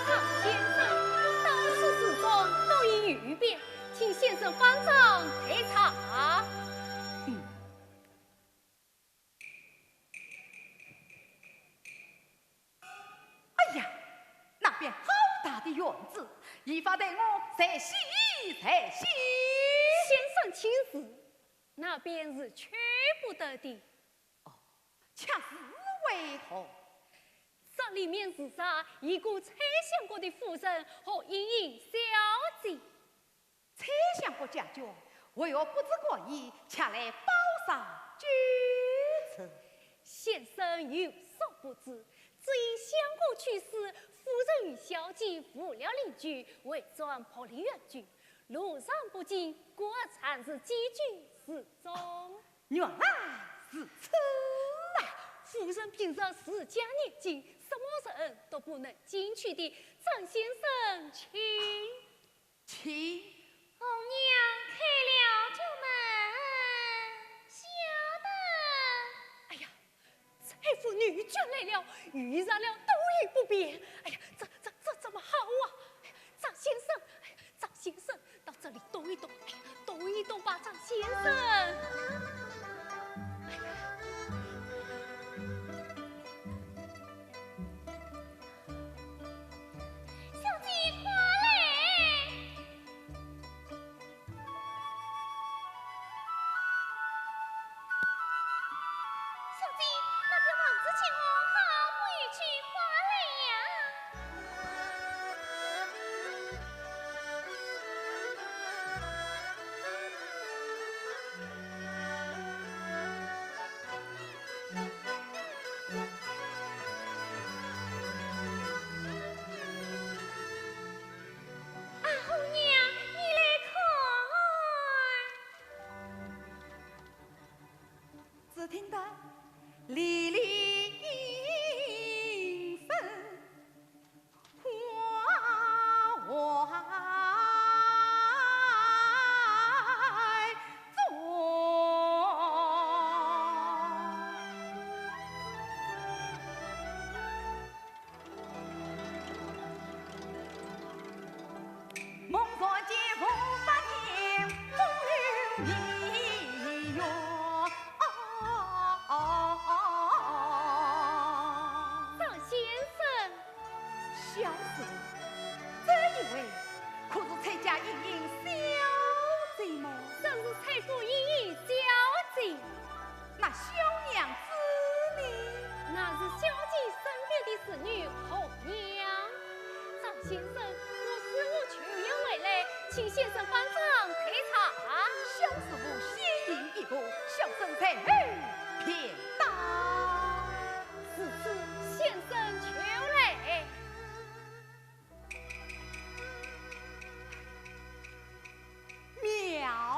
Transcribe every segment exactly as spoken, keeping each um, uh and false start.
张先生，到此事中都已有表，请先生方丈退茶。哎呀，那边好大的院子，一发带我随喜随喜。先生请住，那边是去不得的。哦，却是为何？这里面住着已故崔相国的夫人和莺莺小姐。 崔相国家眷，为何不知国语，却来报丧救治？先生有所不知，只因相公去世，夫人与小姐无了邻居，回转博陵原居，路上不近，故而暂时寄居寺中。原来如此啊！夫人平日治家严谨，什么人都不能进去的。张先生，请。 请。红娘开了角门。小的。哎呀，崔府女眷来了，遇上了都有不便。哎呀，这、这、这怎么好啊？哎呀，张先生，哎呀，张先生，到这里躲一躲，哎呀，躲一躲吧，张先生。哎呀。 小姐，快来！小姐，那边望仔去，我好回去，快来呀！ 啊，红娘，你来看。只听得离离莺声 花怀中。梦断结无百年，风流蜜月。张先生。 小姐，这一位可是崔家莺莺小姐么？正是崔府莺莺小姐。那小娘子呢？那是小姐身边的侍女红娘。张先生，我师父就要回来，请先生方丈退茶。小师父先行一小生在后便到。如此，先生求来。妙啊！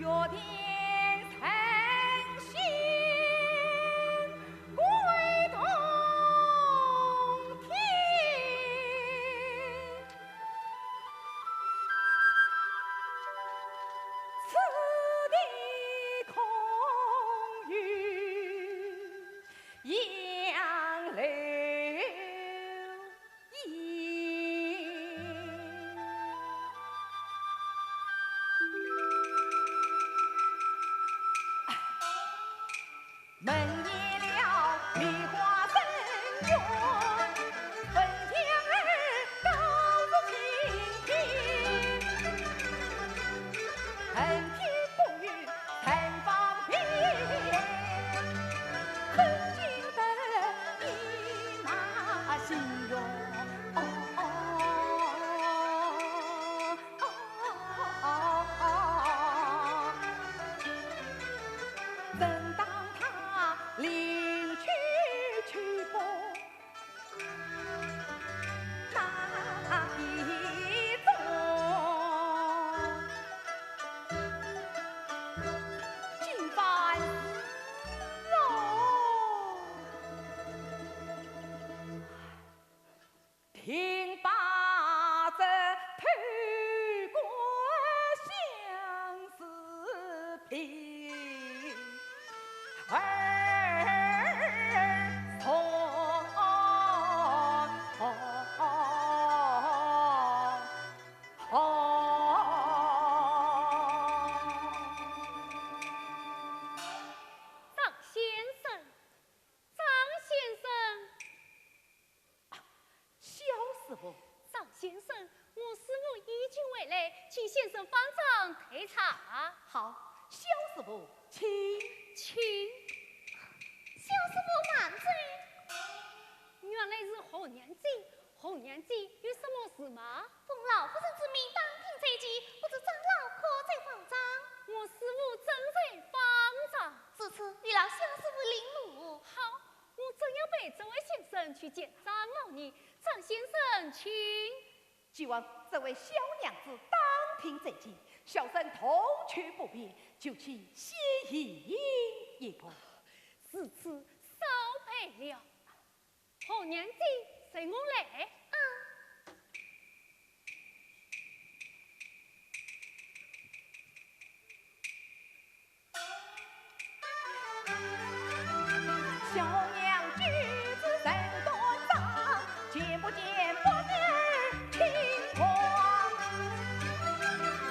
月天神仙归洞天，此地空余杨柳 影。门前了梨花深院，闻香而高如青天。恨天不与城防边，恨尽得一马心愿。 正当他临去去不那一种，今番是哦。 听罢这推官相思评，耳从张先生，张先生。 萧师傅。张先生，我师父已经回来，请先生方丈退茶。好，萧师傅，请。请。萧师傅慢走。原来是红娘姐，红娘姐有什么事吗？奉老夫人之命，打听追击，不知长老可在方丈？我师父正在方丈。如此，有劳萧师傅领路。好， 我正要陪这位先生去见张老爷。张先生，请。既然这位小娘子打听追击，小生同去不便，就请先行一步。如此少陪了。红娘姐，随我来。啊。 小娘举止甚端庄，见不见不免轻狂。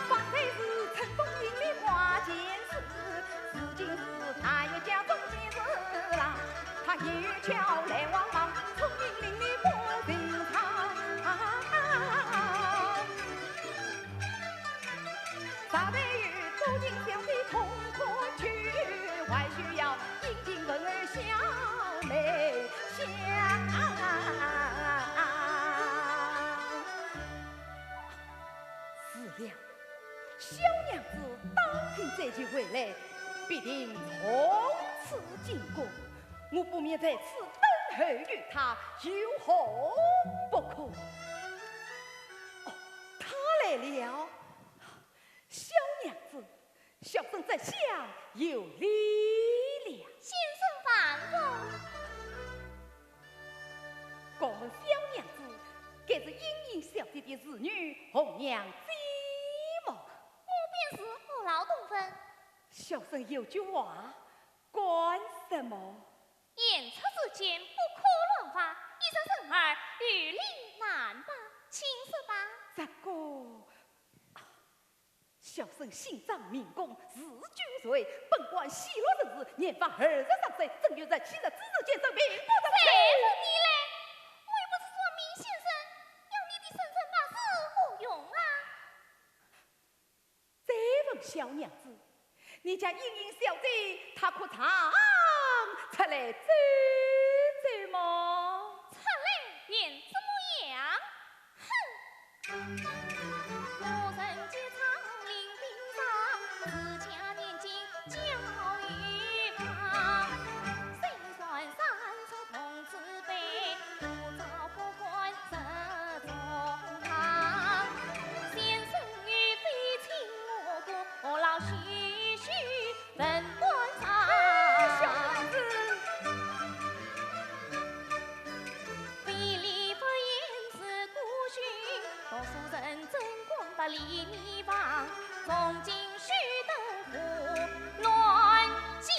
方才是春风引里花间事，如今是寒夜江中见次郎。他一语桥来望望，聪明伶俐不寻常。 啥人与多情小姐同款去，还需要殷勤问候小妹香。是了，小娘子打听追击回来，必定从此经过，我不免在此等候于她，有何不可？哦，她来了。 小娘子，小生这厢有礼了。先生万福。敢问小娘子，该是莺莺小姐的侍女红娘姐么？我便是，何劳多问？小生有句话，敢说么？言出如箭，不可乱话，一时人耳，有理难白，请说吧。这个，啊， 小生姓张名珙，字君瑞，本贯西洛人氏，年方二十三岁，正月十七日子时建生，并不曾出。谁问你嘞？我又不是算命先生，要你的生辰八字何用啊？再问小娘子，你家莺莺小姐，她可常出来走走么？出来又怎么样？ 哼！读书人争功百里米房，从今须得何乱讲？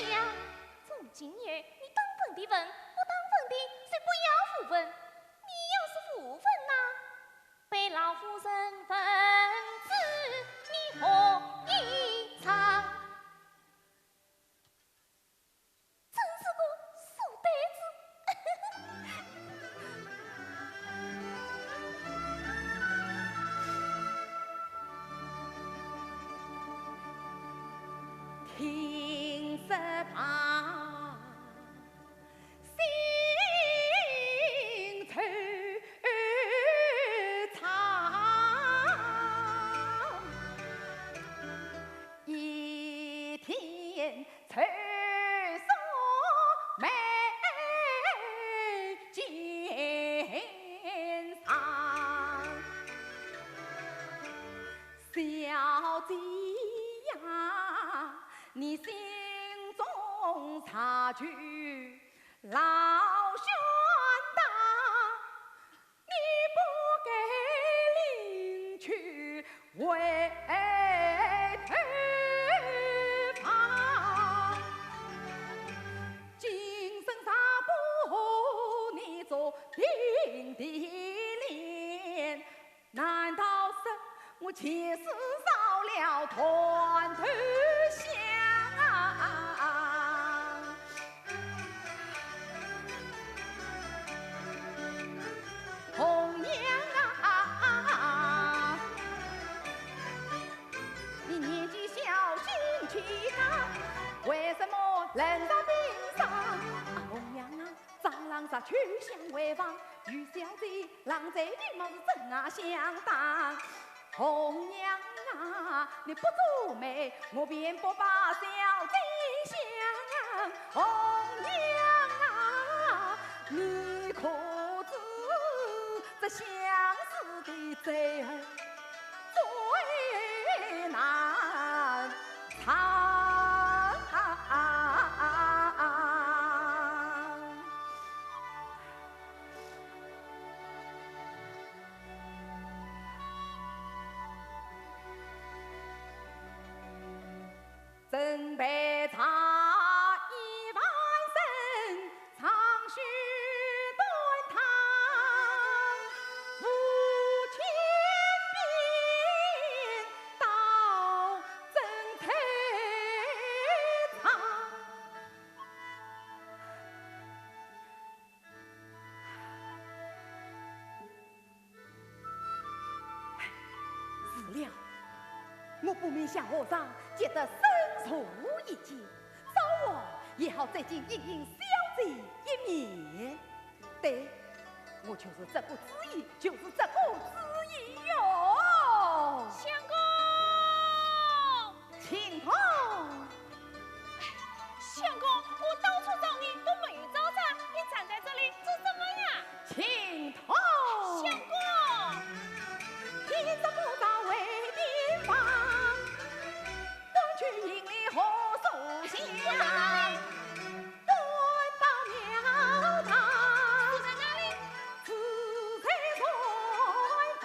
从今以后，你当本地问，不当本地，就不要胡问。你要是胡问呐，被老夫人问住，你何以藏？ 真是个书呆子。听说罢，心惆怅。 一天愁锁眉间上。小姐呀，你心中察觉老玄大， 你不该临去回头望。今生若不和你做并蒂莲，难道说我前世烧了断头香啊？ 红娘啊，你年纪小，心气刚，为什么冷若冰霜？啊，红娘啊，蟑螂若秋香回望，与小姐郎才女貌是真啊相当。 红娘啊，你不皱眉，我便不把小姐想。红娘啊，你可知这相思的罪儿最难藏。 怎备茶一碗斟，长须短叹无千遍，道怎惆怅。 是了，我不免向和尚结得生疏一见，早晚也好再见莺莺小姐一面。对，我就是这个主意，就是这个主意哟。相公！ 青桐。相公，我到处找你都没有找着，你站在这里做什么呀？青桐。相公。天色不早回店房，短去行李何处向？ 短到庙堂。住在哪里？住在船房。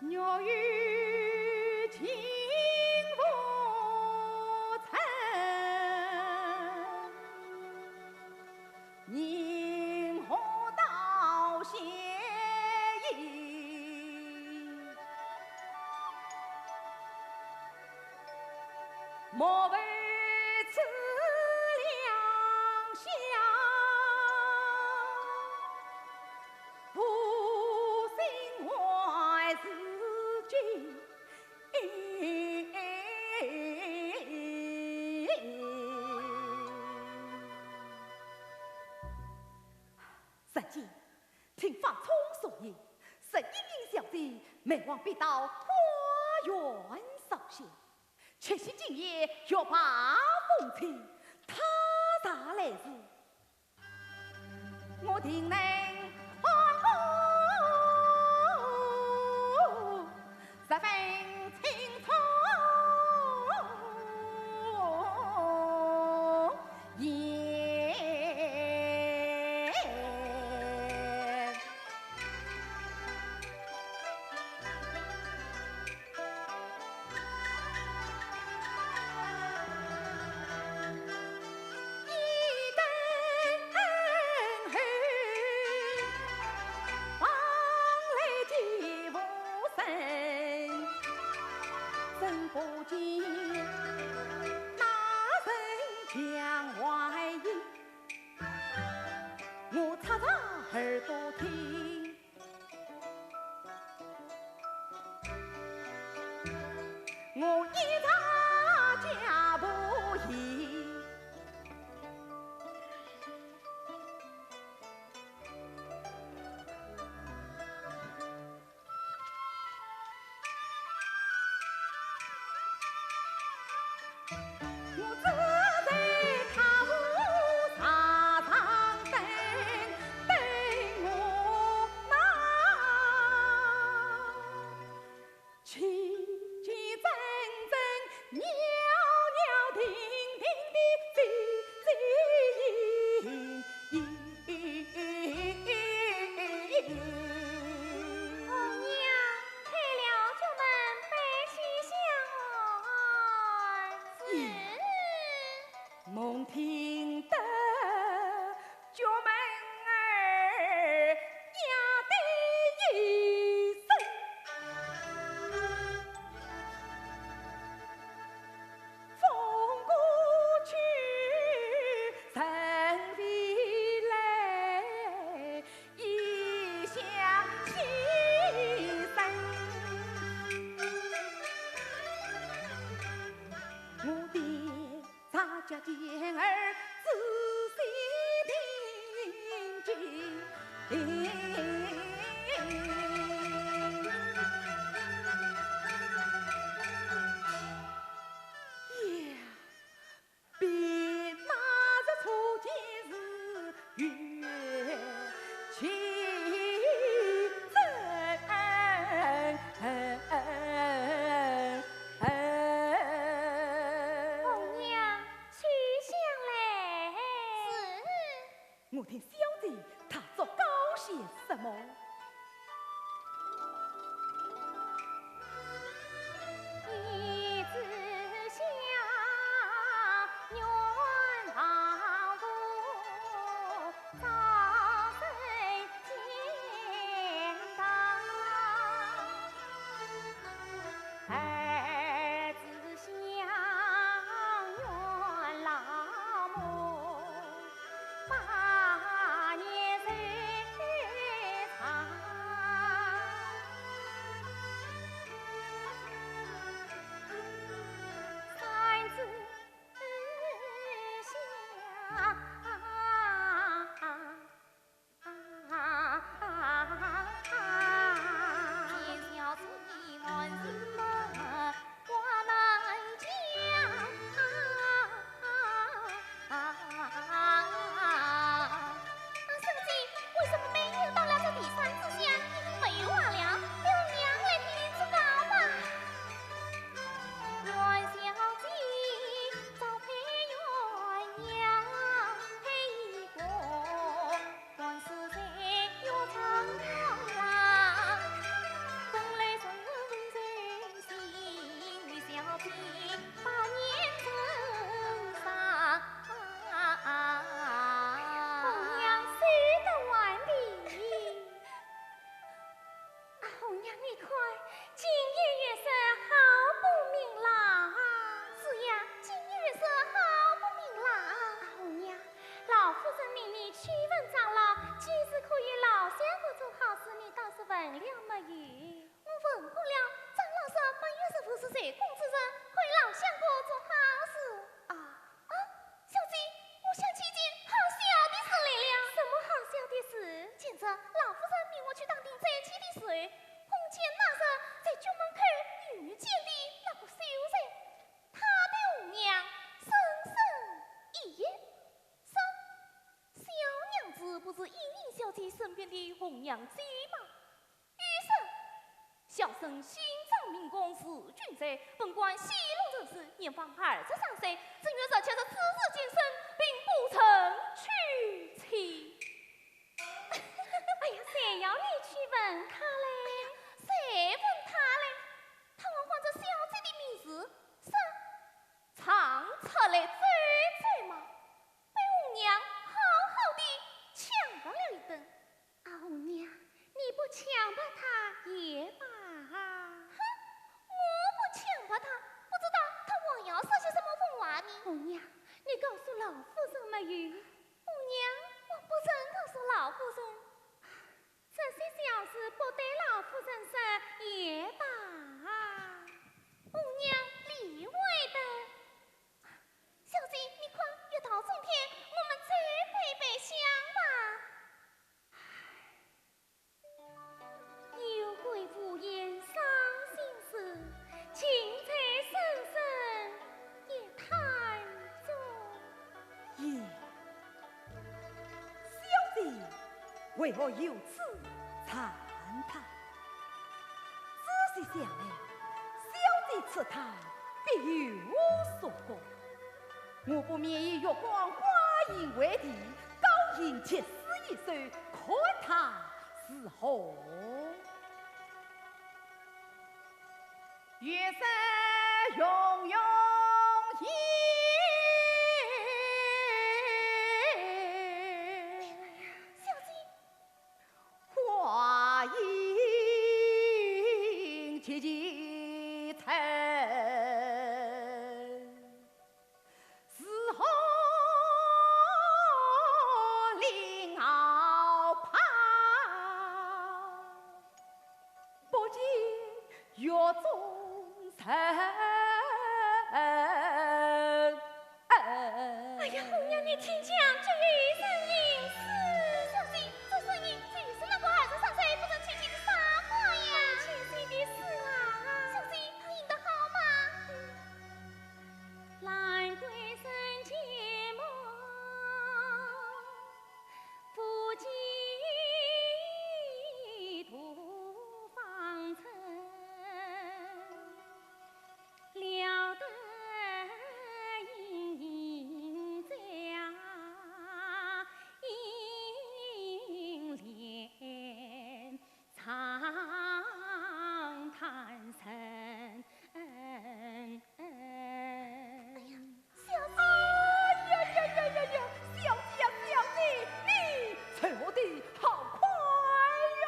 玉宇清风沉，银河道斜影，莫为此两相听方聪所言，是莺莺小姐每往必到花园烧香，却喜今夜月白风清，她若来时，我定能安好，十分清楚。 我侧侧耳朵听，我一着脚步移。红娘，开了角门，拜西厢。是。 红娘，取香来。是。我听小姐她作高兴什么？我去打听斋期的时候，碰见那日在角门口遇见的那个秀才，他对红娘深深一揖，说：“小娘子不是莺莺小姐身边的红娘姐吗？”又说：“小生姓张名珙字君瑞，本贯西洛人氏，年方二十三岁，正月十七日子时进京，并不曾娶妻。”哎呀，谁要你去问他嘞？谁问他嘞？他还唤着小姐的名字，说：“常出来走走嘛。”被红娘好好地抢白了一顿。“啊，红娘，你不抢白他也罢。”“哼，我不抢白他，不知道他还要说些什么疯话呢。”“红娘，你告诉老夫人没有？”“红娘，我不曾告诉老夫人。”“这些小事不对老夫人说也罢。”“红娘理会的。”“小姐，你快，月到中天，我们再拜拜香吧。”“幽闺无言伤心事，近在深深夜叹中。”“咦，小姐为何有此赞叹？仔细想来，小姐此叹必有所感。我不免以月光花影为题，高吟绝诗一首，看她如何。”“月色浓浓夜，小姐。花影寂寂沉，似何凌傲旁。不见月中人。”“哎呀，红娘，你听见这声音是……”“小姐，这声音就是那个二十三岁不曾娶妻的傻瓜呀。”“千岁的事啊。”“小姐，他吟得好吗？”“兰桂人寂寞，不及杜芳村。料得莺莺在，莺莺长叹声。”“哎呀，小姐。”“哎呀呀呀呀呀，小姐呀，小姐，你走得好快哟。”“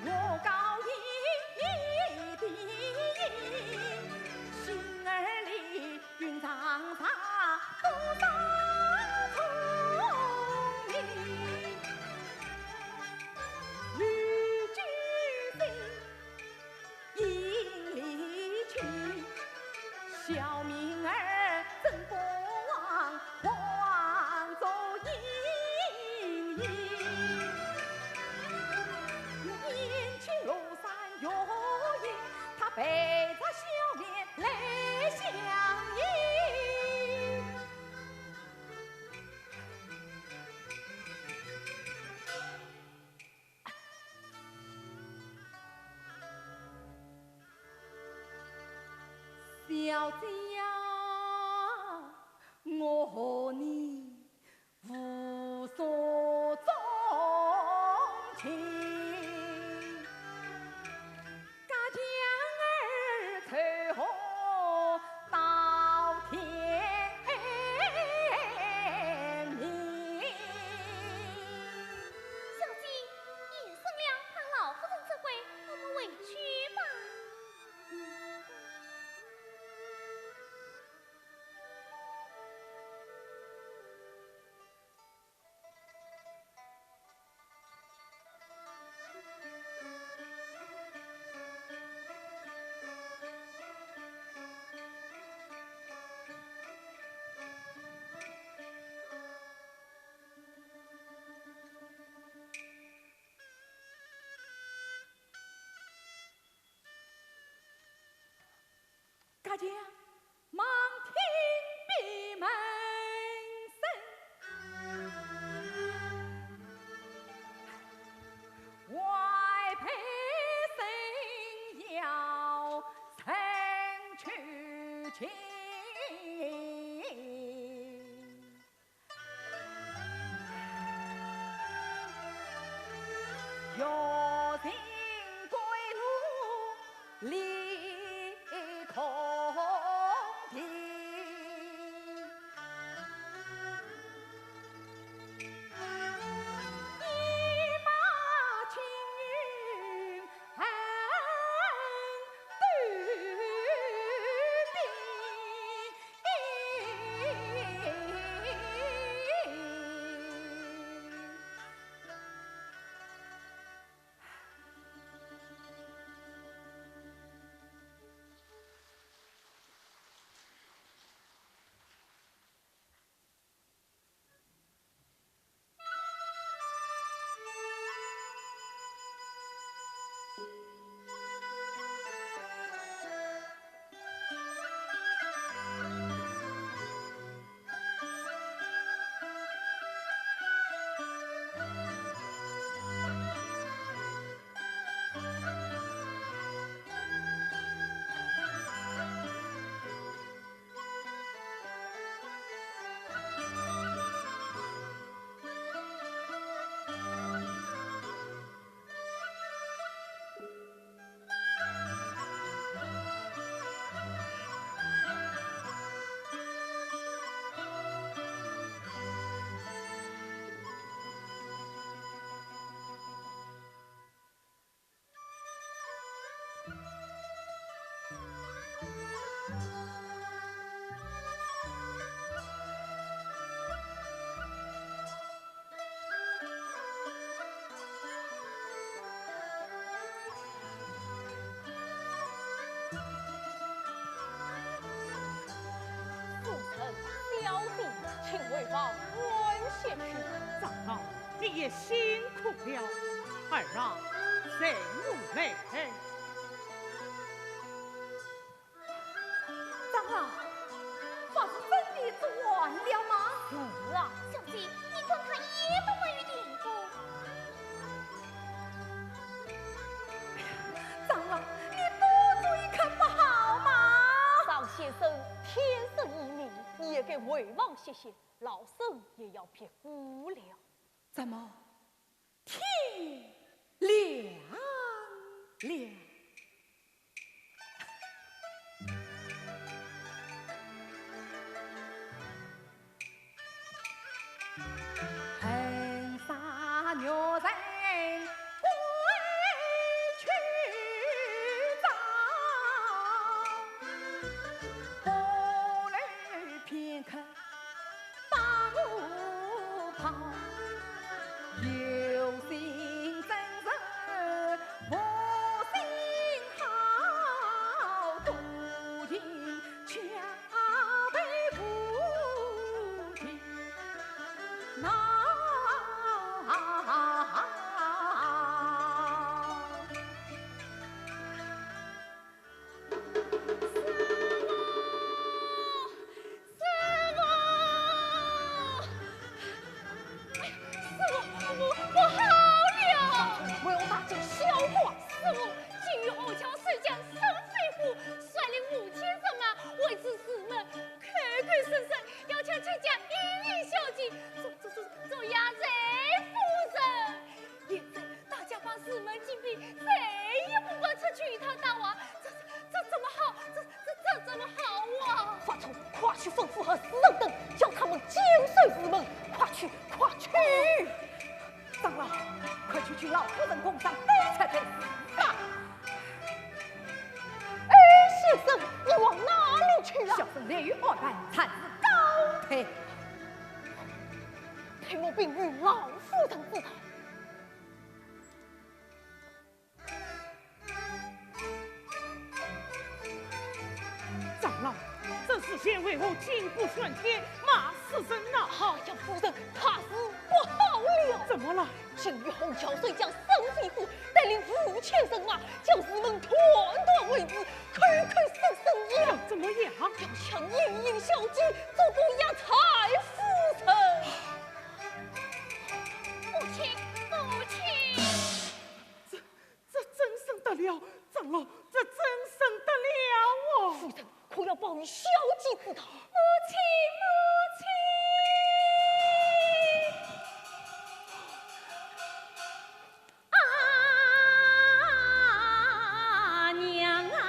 我高吟你的音，心儿里云长长多少重音。绿菊心。” 莺离去，小名儿怎不忘，望作莺莺。莺去巫山月影，她背着笑脸来相迎。 小姐呀，我和你互诉衷情，隔墙儿秋荷到天明。小姐，夜深了，怕老夫人责怪，我们回去吧。家忙听闭门声，外辈声要人去听。 学行归路立空地，一马青云 父亲小弟，请回房安歇去。长老，你也辛苦了。儿啊，随我来。 长老，法事真的做完了吗？是啊。小姐，你看他一动没有点动。长老，你多注意看不好吗？张先生天色已明，你也该回房歇歇，老身也要别过了。怎么？ 天亮了。师傅！哎，师傅，不，不好了！莫大惊小怪。师傅，今日我家守将沈飞虎率领五千人马围住寺门，口口声声要抢亲家莺莺小姐做，做，做，做压寨夫人。 现在大家把寺门紧闭，谁也不敢出去与他搭话，这，这，这怎么好？这，这，这怎么好啊？法祖，快去吩咐和侍人等，叫他们坚守寺门，快去，快去！长老，快去请老夫人共上，带出去。啊！哎，先生，你往哪里去啊？小生来与二爷谈事告退。 待我禀与老夫人知道。长老，这时间为何金鼓喧天，马嘶声闹？哎呀，夫人，怕是不好了。怎么今日洪桥水将沈飞虎带领五千人马，将城门团团围住，口口声声要怎么样？要抢莺莺小姐做个压寨夫人。母亲，母亲。这，这怎生得了？长老，这怎生得了哦？夫人，可要保与小姐之道？母亲，母亲。啊，娘啊！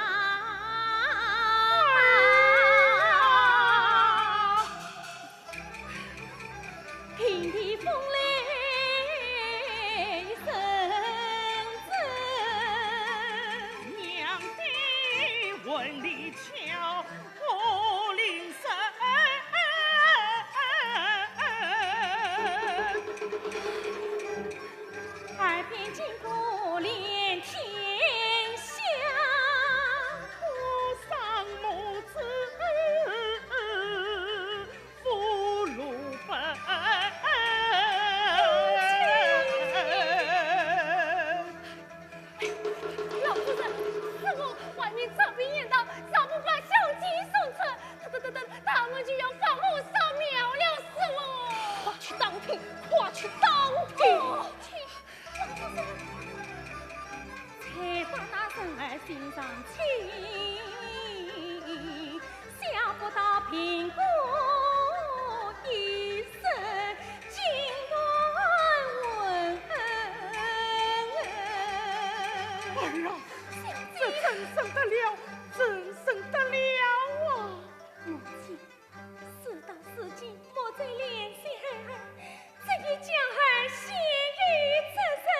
老夫人，是我外面招兵严打，若不把小姐送出，他、他、他、他、他们就要放火烧庙了，是我。快去打听，快去打听。哦，去。 儿啊，这怎生得了？怎生得了啊？母亲，事到如今，莫再怜惜儿，只有将儿献与贼人。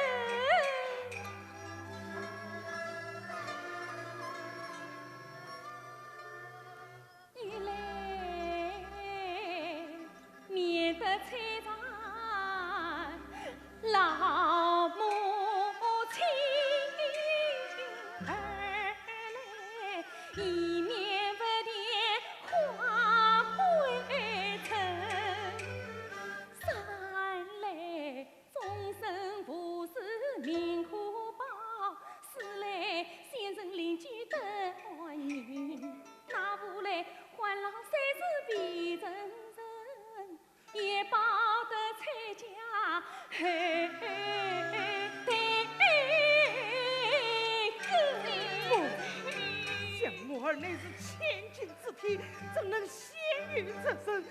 想我儿乃是千金之体，怎能献与贼人？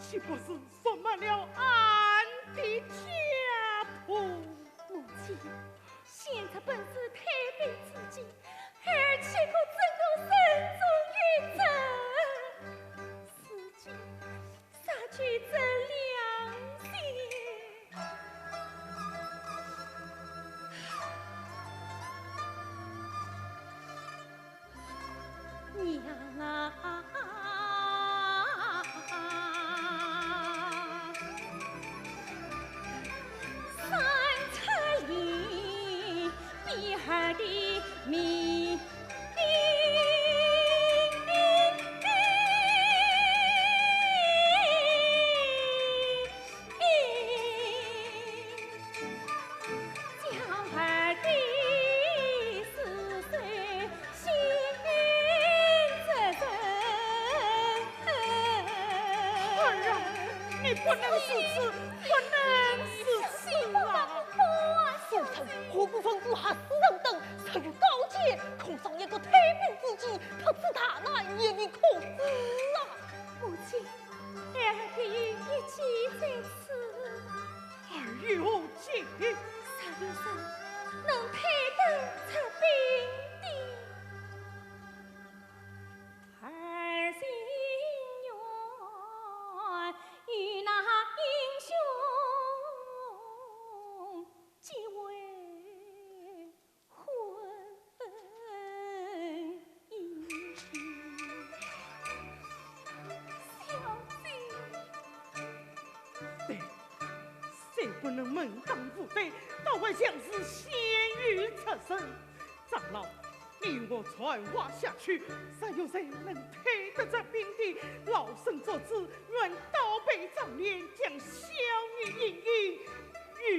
岂不是辱没了俺的家谱？母亲， 显出本是退兵之计，孩儿岂可真个身中有责？如今，啥去真良心？ 娘啊，三尺林比二的命。 将儿的尸首献与贼人。儿啊，你不能如此，不能如此啊！夫人，何不吩咐合寺人等，设于高监，空上一个退兵之计，怕此大难也未可知啊！母亲， 儿的一计在此。儿有计？若有人能退得出兵的。儿情愿与那英雄结为 婚姻。小姐。对，谁不能门当户对，倒还强势献与贼人？长老，你与我传话下去，若有谁能退得出兵的，老身作主，愿倒背朝脸，将小女莺莺与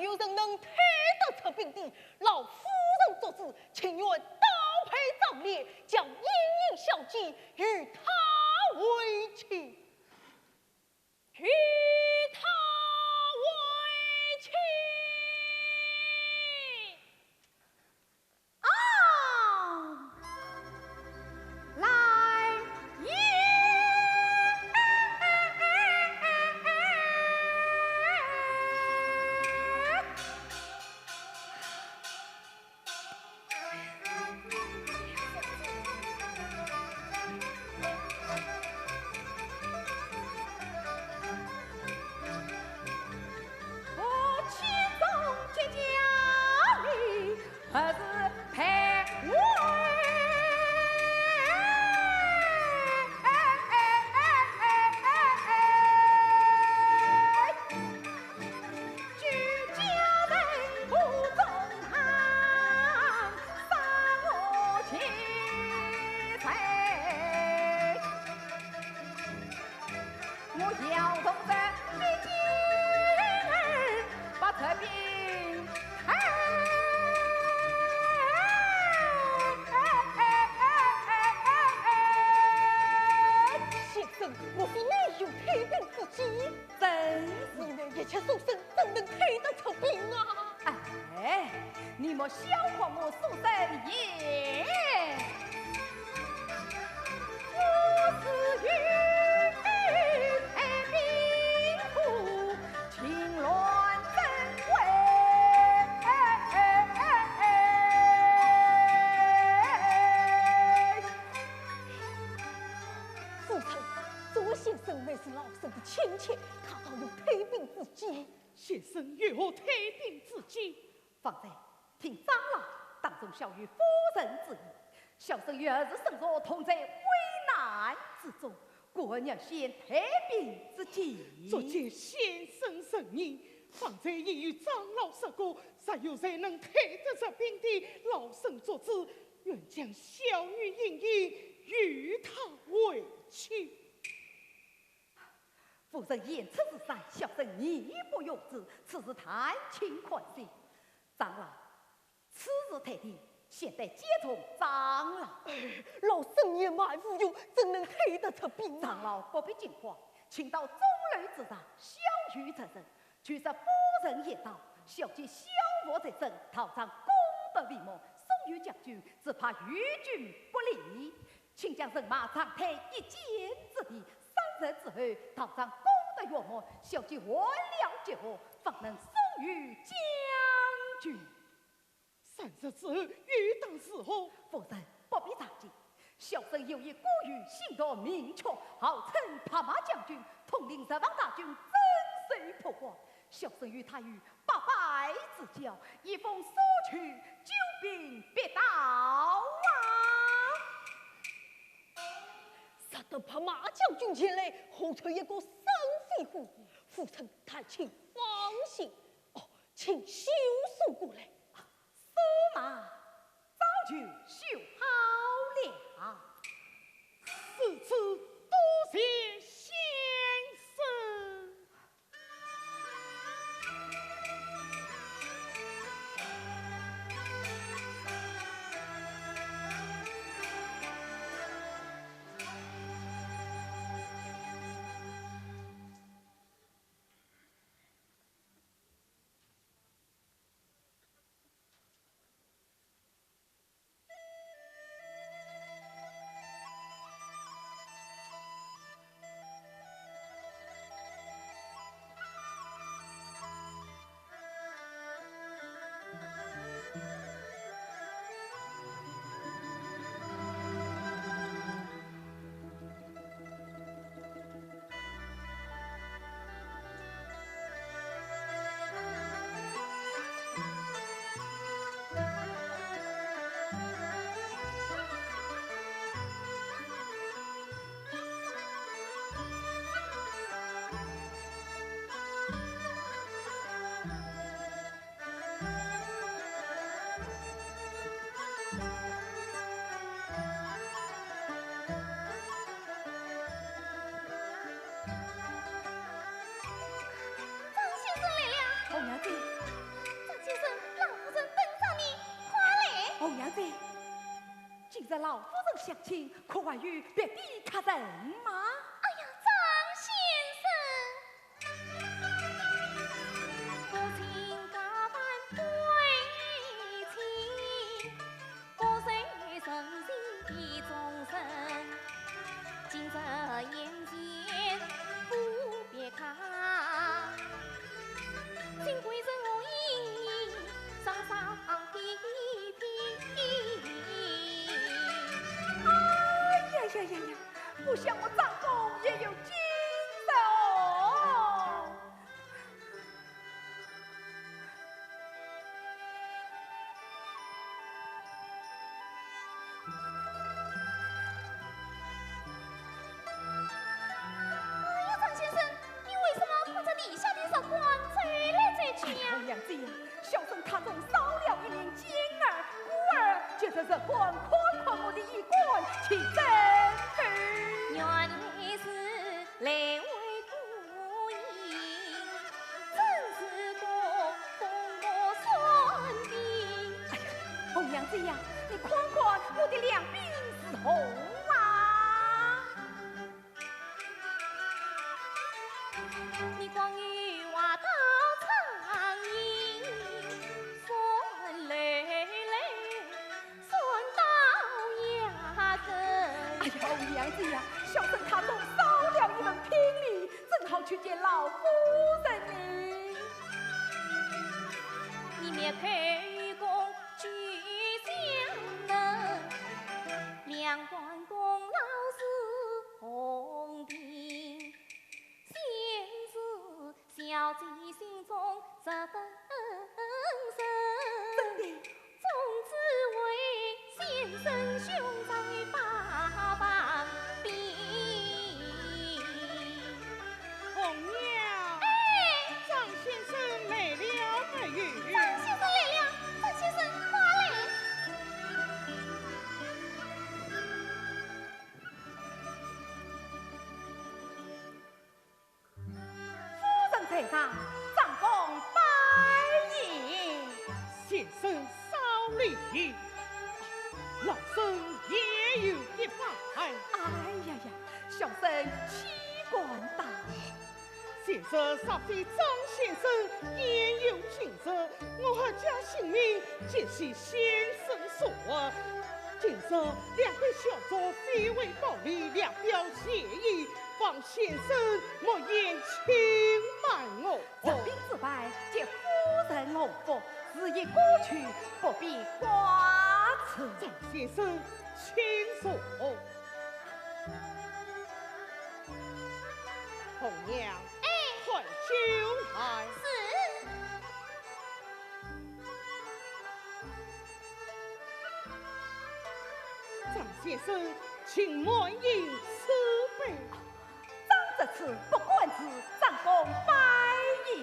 有人能退得出兵的，老夫人作主，情愿倒赔妆奁，将莺莺小姐与他为妻。与他为妻。 啊，来也！我心中结痂，你何时陪我？先生，莫非你有退兵之计？ 真是。你们一切书生怎能退得出兵啊？哎，你莫笑话我书生也。我是与太平府，情乱真伪。 夫人，这位先生乃是老身的亲戚，他倒有退兵之计。先生有何退兵之计？方才听长老当众晓谕夫人之意，小生与儿子身处同在危难之中，故而愿献退兵之计。足见先生仁义，方才已与长老说过，若有谁能退得出兵的，老身作主， 愿将小女莺莺与他为妻。夫人言出如山，小生义不容辞，此事但请宽限。长老，此事退兵，先得借重长老。哎，老身年迈无用，怎能退得出兵啊？长老不必惊慌，请到钟楼之上，小女作证， 据说夫人言道，小姐小腹在身，逃藏功德未满，送与将军，只怕于军不利。请将人马暂退一箭之地，三日之后，逃藏功德圆满，小姐还了结合，方能送与将军。 三日之后，又当如何？夫人不必着急，小生有一孤儿，姓段名确，号称白马将军，统领十万大军，镇守潼关。小生与他有八拜之交，一封书去，救兵必到啊！若得白马将军前来，何愁一个生死祸？夫人，但请放心。哦，请修书过来。 书马早就修好了。如此多谢先生。这老夫人相请，可还有别的客人吗？哎呀，张先生！ 哎呀呀呀呀，不想我张公也有今日哦！ 哎呀，张先生，你为什么看着地下的日光走来走去呀？哎呀，红娘姐呀，小生塔中少了一名监儿，故而借着日光看看我的衣冠去争斗。原来是来回顾影，真是个疯魔算命。哎呀，红娘姐呀，你看看我的两鬓是红啊！ 哎呀，红娘姐呀，小生塔中少了一门聘礼，正好去见老夫人呢。 真的？红娘。哎。张先生来了没有？张先生来了，张先生快来。 夫人在上，张公拜见。先生稍礼，老身也有一拜。哎呀呀，小生岂敢当。先生若非张先生，焉有今日？我阖家性命皆系先生所护。今日两杯小酌，非为暴礼，聊表谢意， 望先生莫嫌轻慢我。这杯之外，皆夫人我腹，事已过去，不必挂齿。张先生，请坐。红娘，哎。快酒来。是。 张先生，请满饮此杯。张则此，不敢辞，张公拜饮。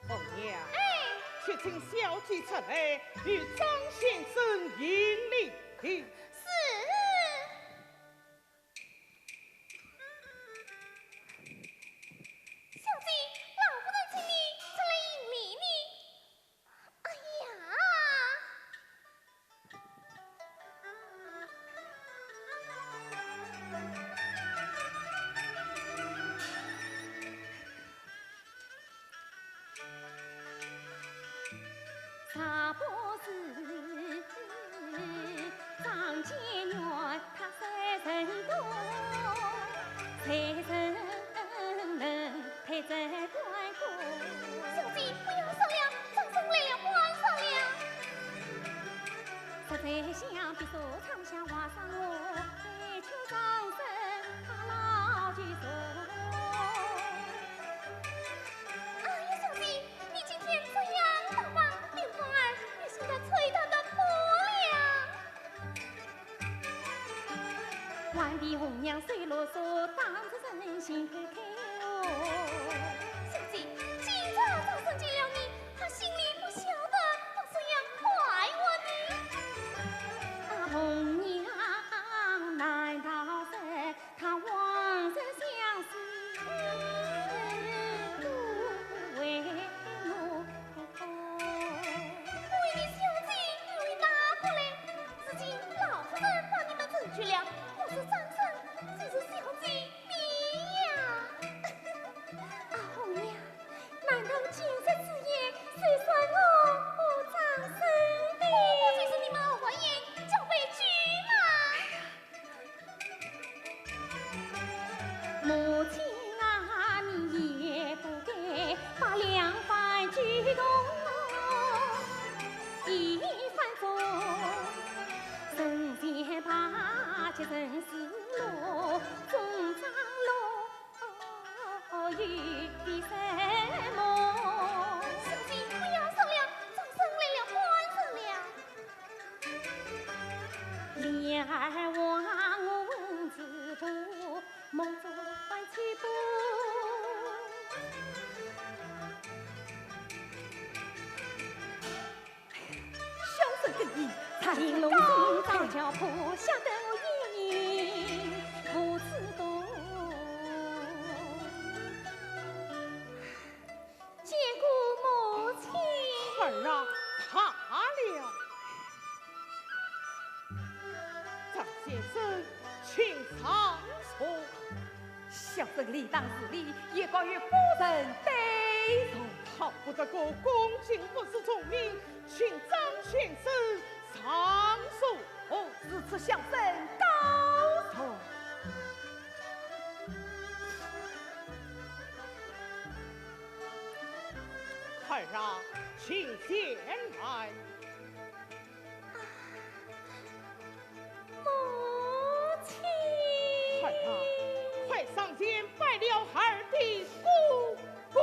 红娘，哎。去请小姐出来，与张先生行礼。是。 小姐，老夫人请你出来行礼呢。哎呀！ 小姐，不要说了，张生来了，不要说了。 哎呀，小姐，你今天这样打扮，连花儿也显得吹弹得破了。 小姐，今朝张生见了你，他心里不晓得要怎样快活呢。小姐，不要说了，张生来了，官人了。小生跟你才是高才。见过母亲。孩儿啊，罢了。张先生，请上座。小生理当侍立，也该与夫人对坐。好不得个恭敬不如从命，请张先生上座。哦，如此小生告坐。 孩儿啊，请前来。母亲。孩儿啊，快上前拜了孩儿的哥哥。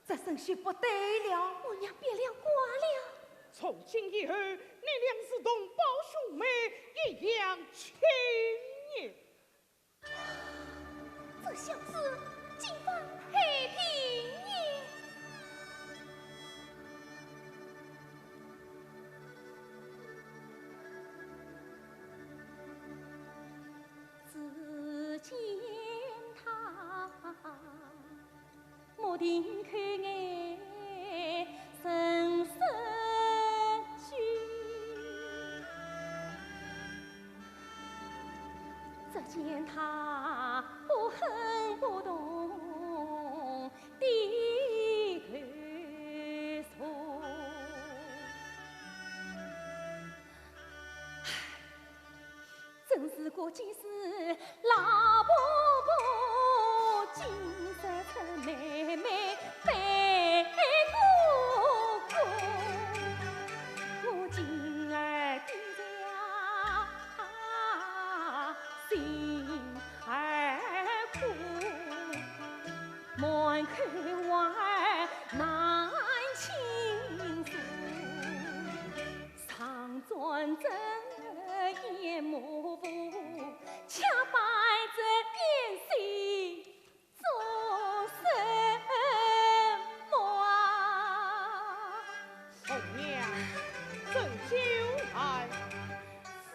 这声势不对了。我娘变了卦了。从今以后，你俩是同胞兄妹，一样亲热。 这小子竟放黑皮呢！只见他 目定口眼神色拘，只见他不哼不动低头坐。 真是个见识老伯伯，今日出妹妹背哥哥。我今儿的家心儿苦，满口话儿难倾诉。 上转这鄢模府，恰把这燕戏做什么啊？红娘，斟酒来。是。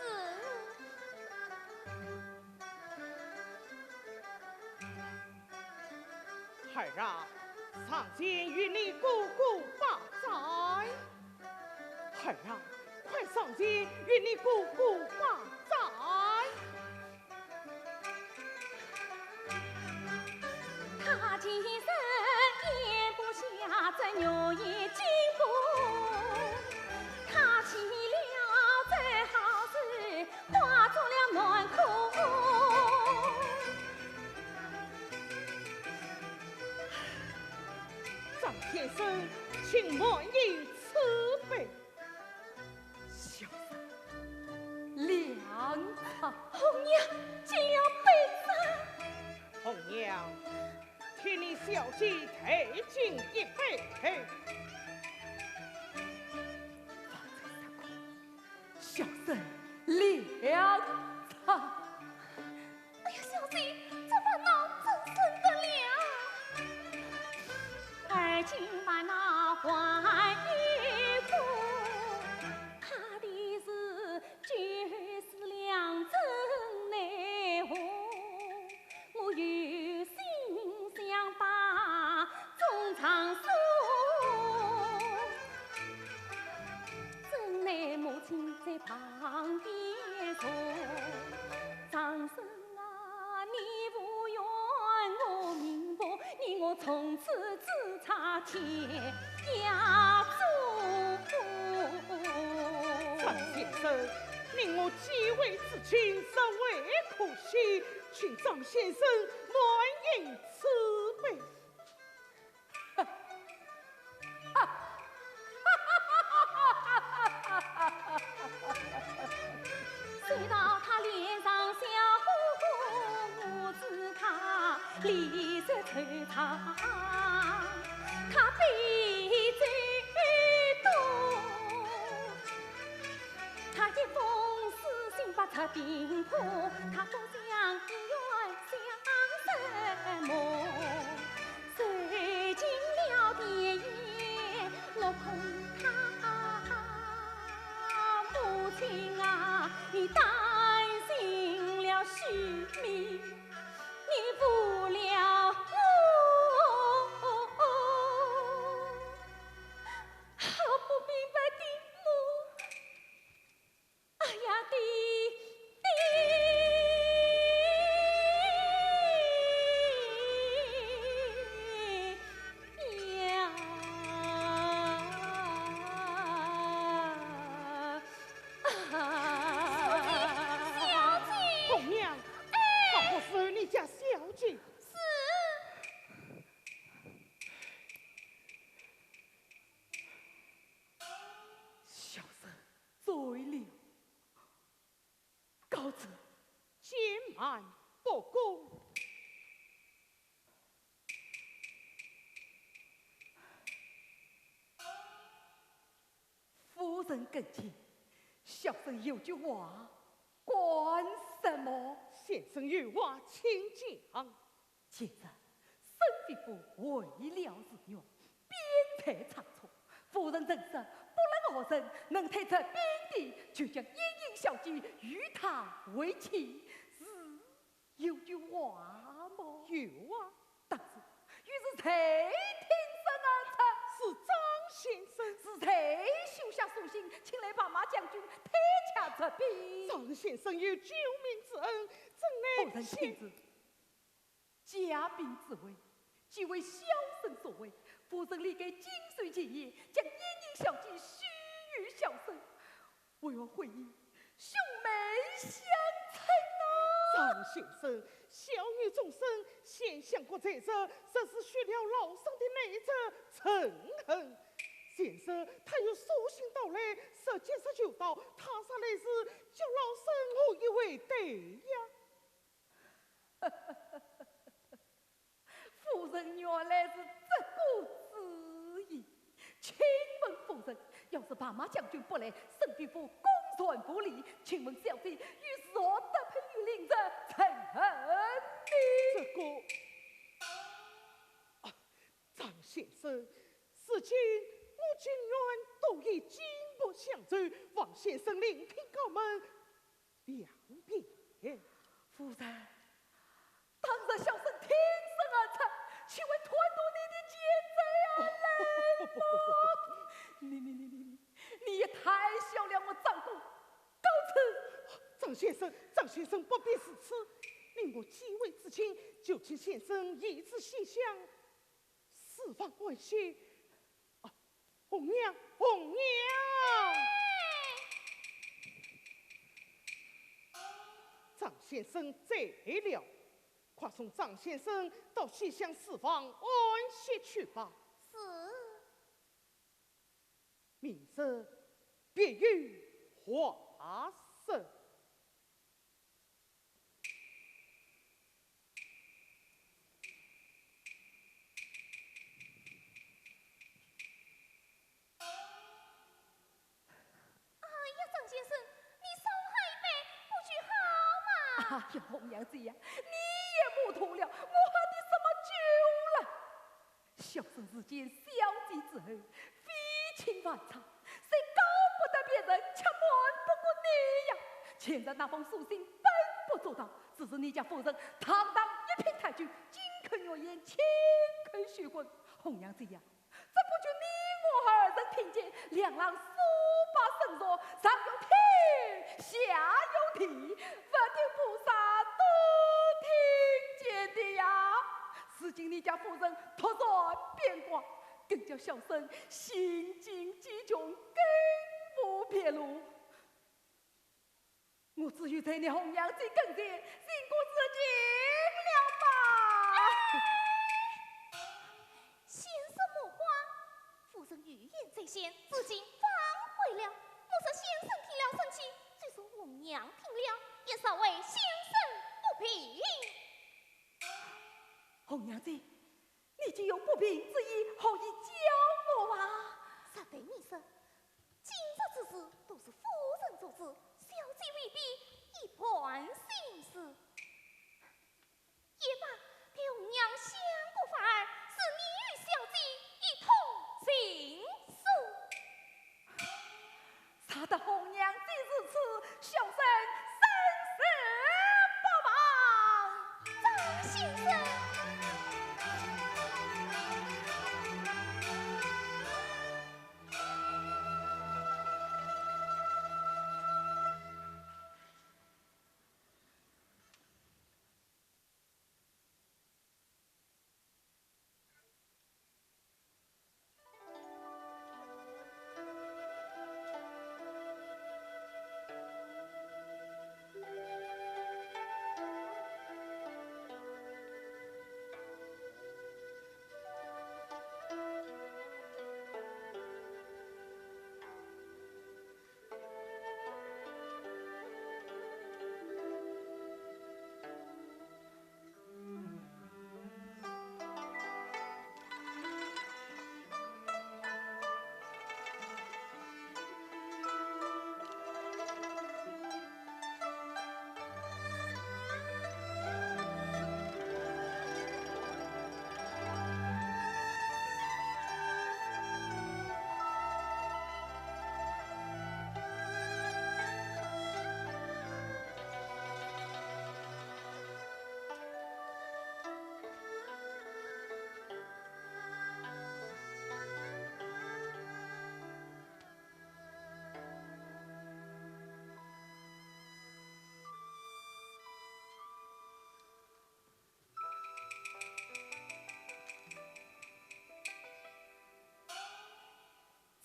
孩儿啊，上前与你哥哥把斋。孩儿啊，快上前与你哥哥把斋。他今日咽不下这玉液金鼎，他起了这好事， 化作了满口。张先生，请满饮此杯。小生，凉茶。红娘，敬了杯子。红娘，替你小姐代敬一杯。 小生凉茶。哎呀，小姐，这烦恼怎生得了？而今烦恼还有苦，他的事就是两尊内务。 我有心想把衷肠诉，怎奈母亲在旁边坐。张生啊，你无怨我民妇，你我从此只差天涯中。张先生，你我既为至亲，实为可惜， 请张先生满饮此杯。谁道他脸上笑呵呵，我只离愁惆怅，他悲最多。他一封书信不曾平复，他不想医院想什么？受尽了电言落空他。母亲啊，你担心了许明，你负了我。好不明白的母，哎呀的爹呀！小姐，小姐。红娘，哎。好好侍候你家小姐。是。小生醉了，告辞。且慢，不恭。 夫人跟前，小生有句话，管什么？先生有话请讲。前日，沈飞虎回了寺院，边塞仓促，夫人曾说，不论何人能退出兵地，就将莺莺小姐与他为妻，是 有句话么？有啊。当时又是谁挺身而出？是张先生。是谁修下书信，请来白马将军退却贼兵？张先生有救命之恩，怎奈夫人亲自驾崩之危，既为小生所为，夫人理该谨守前嫌，将莺莺小姐许与小生。 为何会以兄妹相称呢？张先生，小女终身，先相国在日，若是许了老身的内侄陈恒，前日他有书信到来，说吉日就到，他若来迟，叫老身何以为对呀？ 夫人原来是这个主意。请问夫人，要是白马将军不来，沈飞虎公然无礼，请问小姐又如何得配于令侄陈恒呢？这个，啊，张先生，如今我情愿都与金伯相助，望先生另听高门， 两遍。夫人，当日小生挺身而出，岂会贪图你的钱财而来么？你，你，你，你，你，你也太小了我张公。告辞。张先生，张先生不必如此，你我既为至亲，就请先生移至西厢， 书房安歇。啊，红娘，红娘！张先生醉了，快送张先生到西厢书房安歇去吧。是。明日别有话说。 哎呀，张先生，你少喝一杯，不就好嘛？哎呀，红娘姐呀，你也糊涂了，我喝的什么酒了？ 小生自见小姐之后，废寝忘餐，虽高不得别人，却瞒不过你呀。前日那封书信本不足道，只是你家夫人堂堂一品太君，金口玉言，千口血魂。红娘姐呀，这不就你我二人听见，两人手把绳索，上有天，下有地，佛天菩萨都听见的呀。如今你家夫人突然变卦， 更叫小生心境几穷，更无别路。我只有在你红娘姐跟前，寻个自尽了吧。哎，先生莫慌，夫人有言在先，自尽方悔了。莫说先生听了生气，就是红娘听了，也实为先生不平。红娘姐，你既有不平之意，何以教我啊？实对你说，今日之事都是夫人做主，小姐未必一盘心思。也罢，待红娘想个法儿，使你与小姐一通行书。 若得红娘姐如此，小生生死不忘。张先生。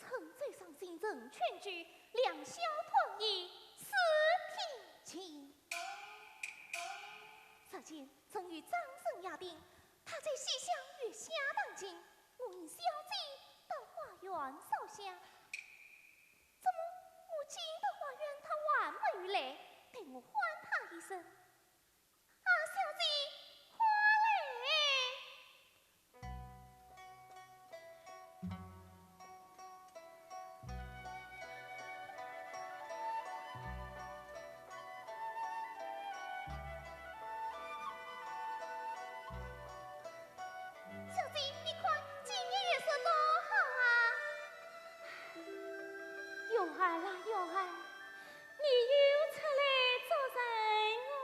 郴州上行人劝阻，两小团圆，四天前。日前正与张生约定，他在西厢月下弹琴，我引小姐到花园烧香。怎么我进得花园，他还没有来？待我唤他一声。 啊，小姐，快来！小姐，你看，今日月色多好啊！月儿啊，月儿， 你又出来做甚哦？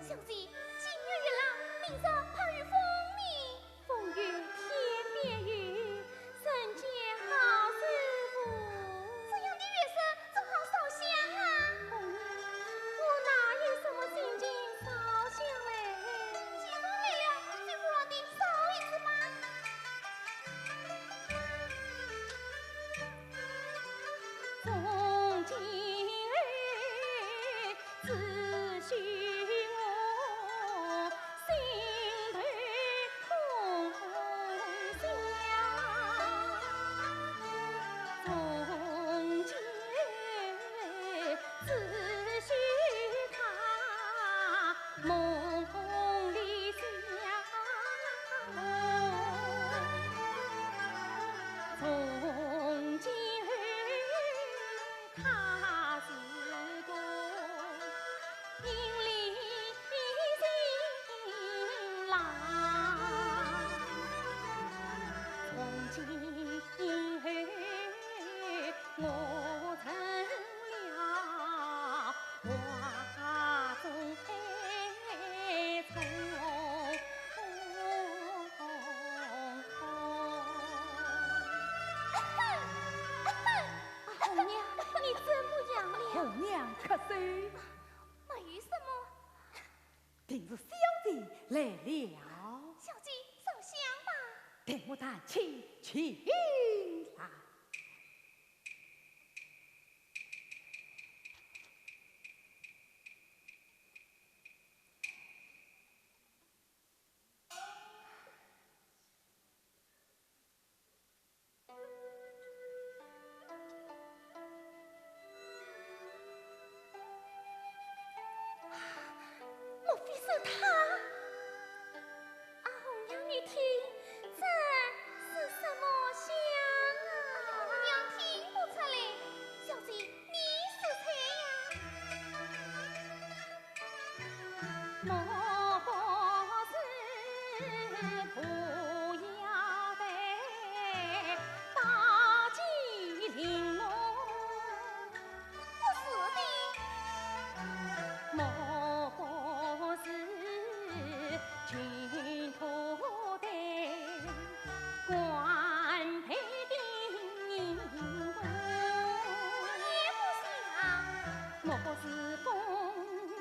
小姐，今日月朗，明日怕有风呢。风雨天边来了。小姐，烧香吧。待我抬起，请来。 莫非是他？啊，红娘，你听，这是什么香啊？红娘听不出来，小姐，你说猜呀。 莫不是不是的。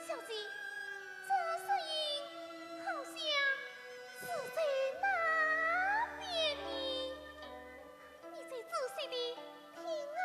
小姐，这声音好像是在那边呢。你再仔细地听啊。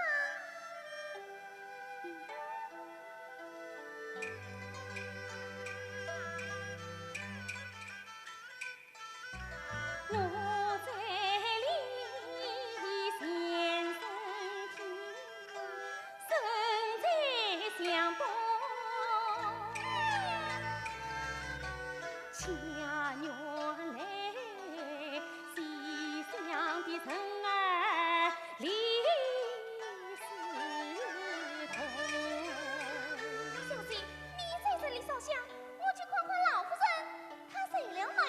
小姐，你在这里烧香，我去看看老夫人，她睡了没？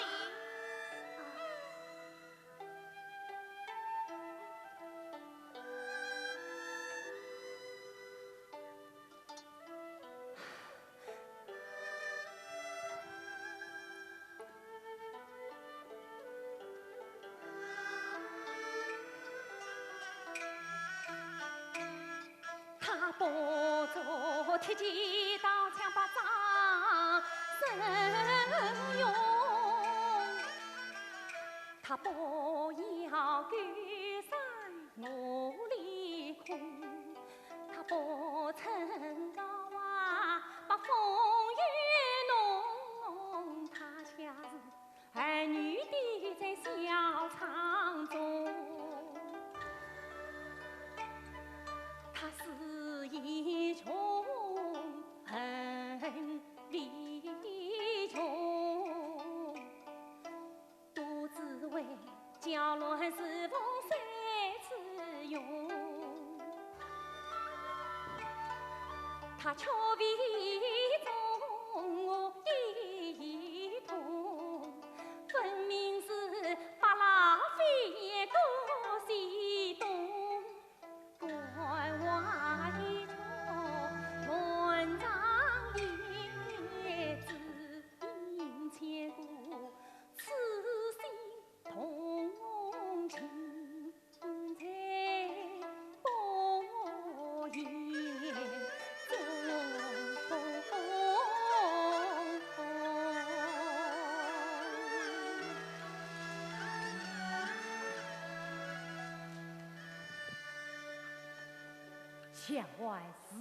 墙外自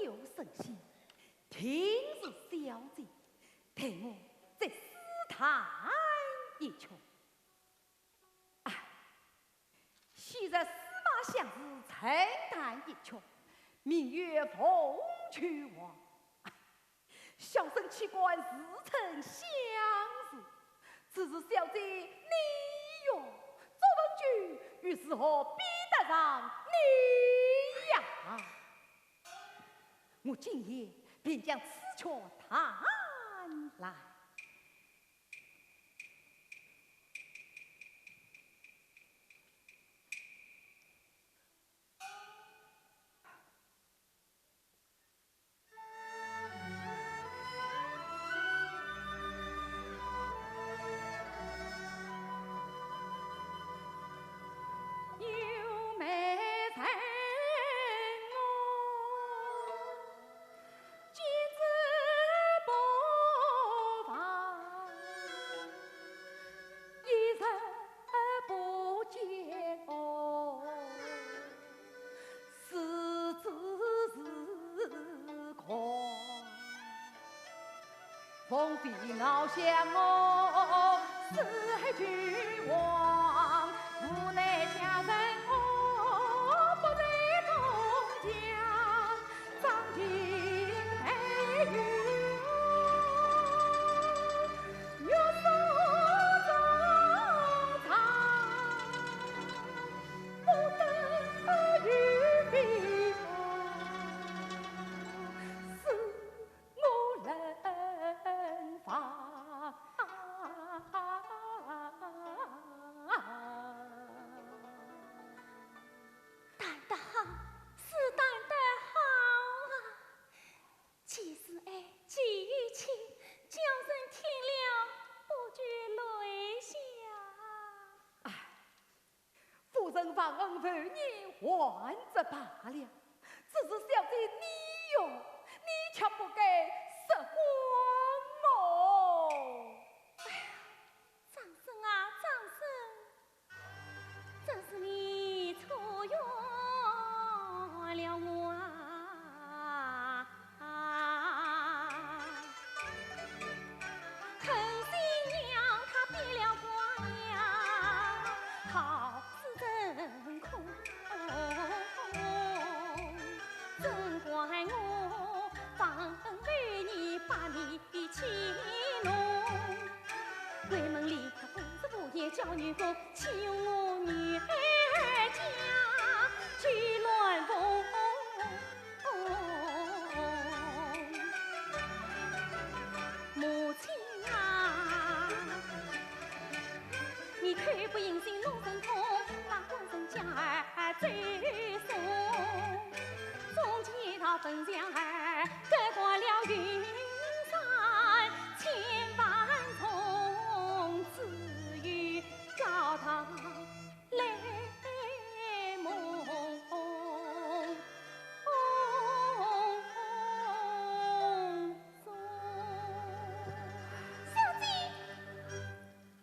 有神仙，定是小姐，待我再试探一圈。 唉，昔日司马相如曾弹一曲，名曰《凤求凰》。唉，小生岂敢自称相如，只是小姐你哟，作文句又如何比得上你呀？我今夜便将此曲弹来。的老相公四海俱亡，无奈家人我不在东家，张金待遇我月色中长，不得与民同。 我人亡。弹得好，是弹得好啊！既是爱，既有情，叫人听了不觉泪下。唉， 夫人忘恩负义，还则罢了，只是小姐你哟，你却不该失官哦。哎呀，张生啊，张生，真是你错怨了我啊！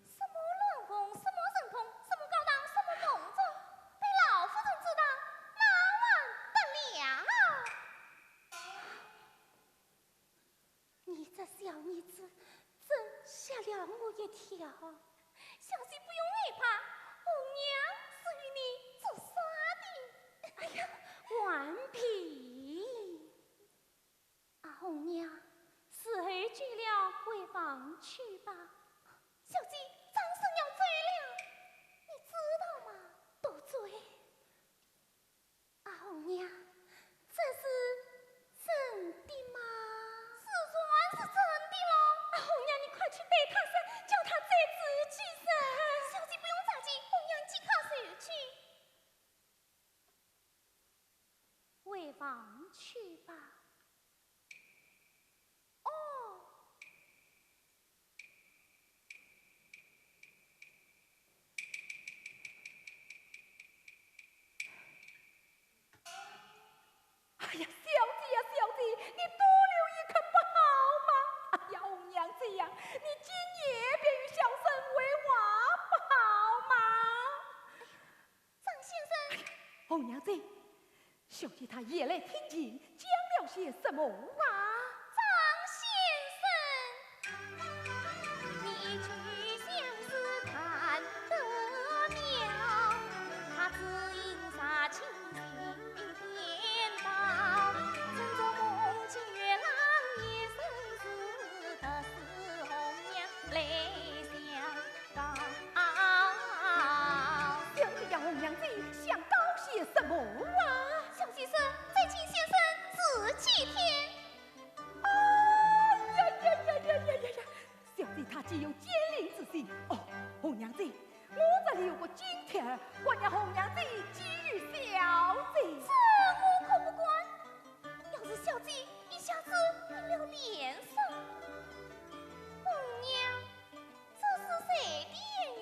什么乱红，什么神通，什么高堂，什么梦中，被老夫人知道，那还得了？你这小妮子，真吓了我一跳。小姐不用害怕，红娘是与你作耍的。哎呀，頑皮！啊，红娘，时候久了，回房去吧。小姐，张生要走了，你知道吗？多嘴。啊，红娘，这是真的吗？自然是真的喽。啊，红娘，你快去对他说，叫他再走几声。小姐不用着急，红娘即刻就去。 回房去吧。哦。哎呀，小姐呀，小姐，你多留一刻不好吗？哎呀，红娘姐呀，你今夜便与小生回话不好吗？ 张先生。红娘姐，小姐她夜来听琴，讲了些什么话？张先生。你去相思谈得妙，他只因杀青心颠倒，趁着梦见月郎一身是，特使红娘来相 小姐呀，红娘姐想到些什么啊？小姐说，再请先生住几天。哎呀呀呀呀呀呀呀！小姐她既有奸佞之心，哦，红娘姐，我这里有个金贴儿，管你红娘姐寄与小姐。这我可不管。要是小姐一下子变了脸色，红娘。 这是谁的言语？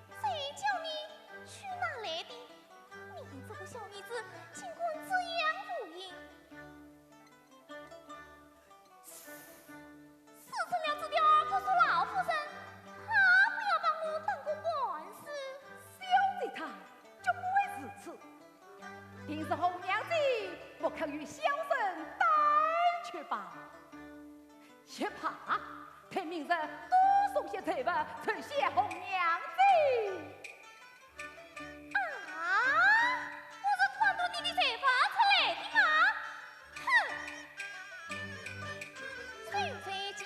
谁叫你去拿来的？你这个小妮子，竟敢这样无礼！事成了这条，告诉老夫人，她不要把我当个官司。小姐她就不会如此，定是红娘姐不肯与小生带去吧。多送些财物，酬谢红娘子。啊，我是贪图你的财物才来的吗？哼！谁在家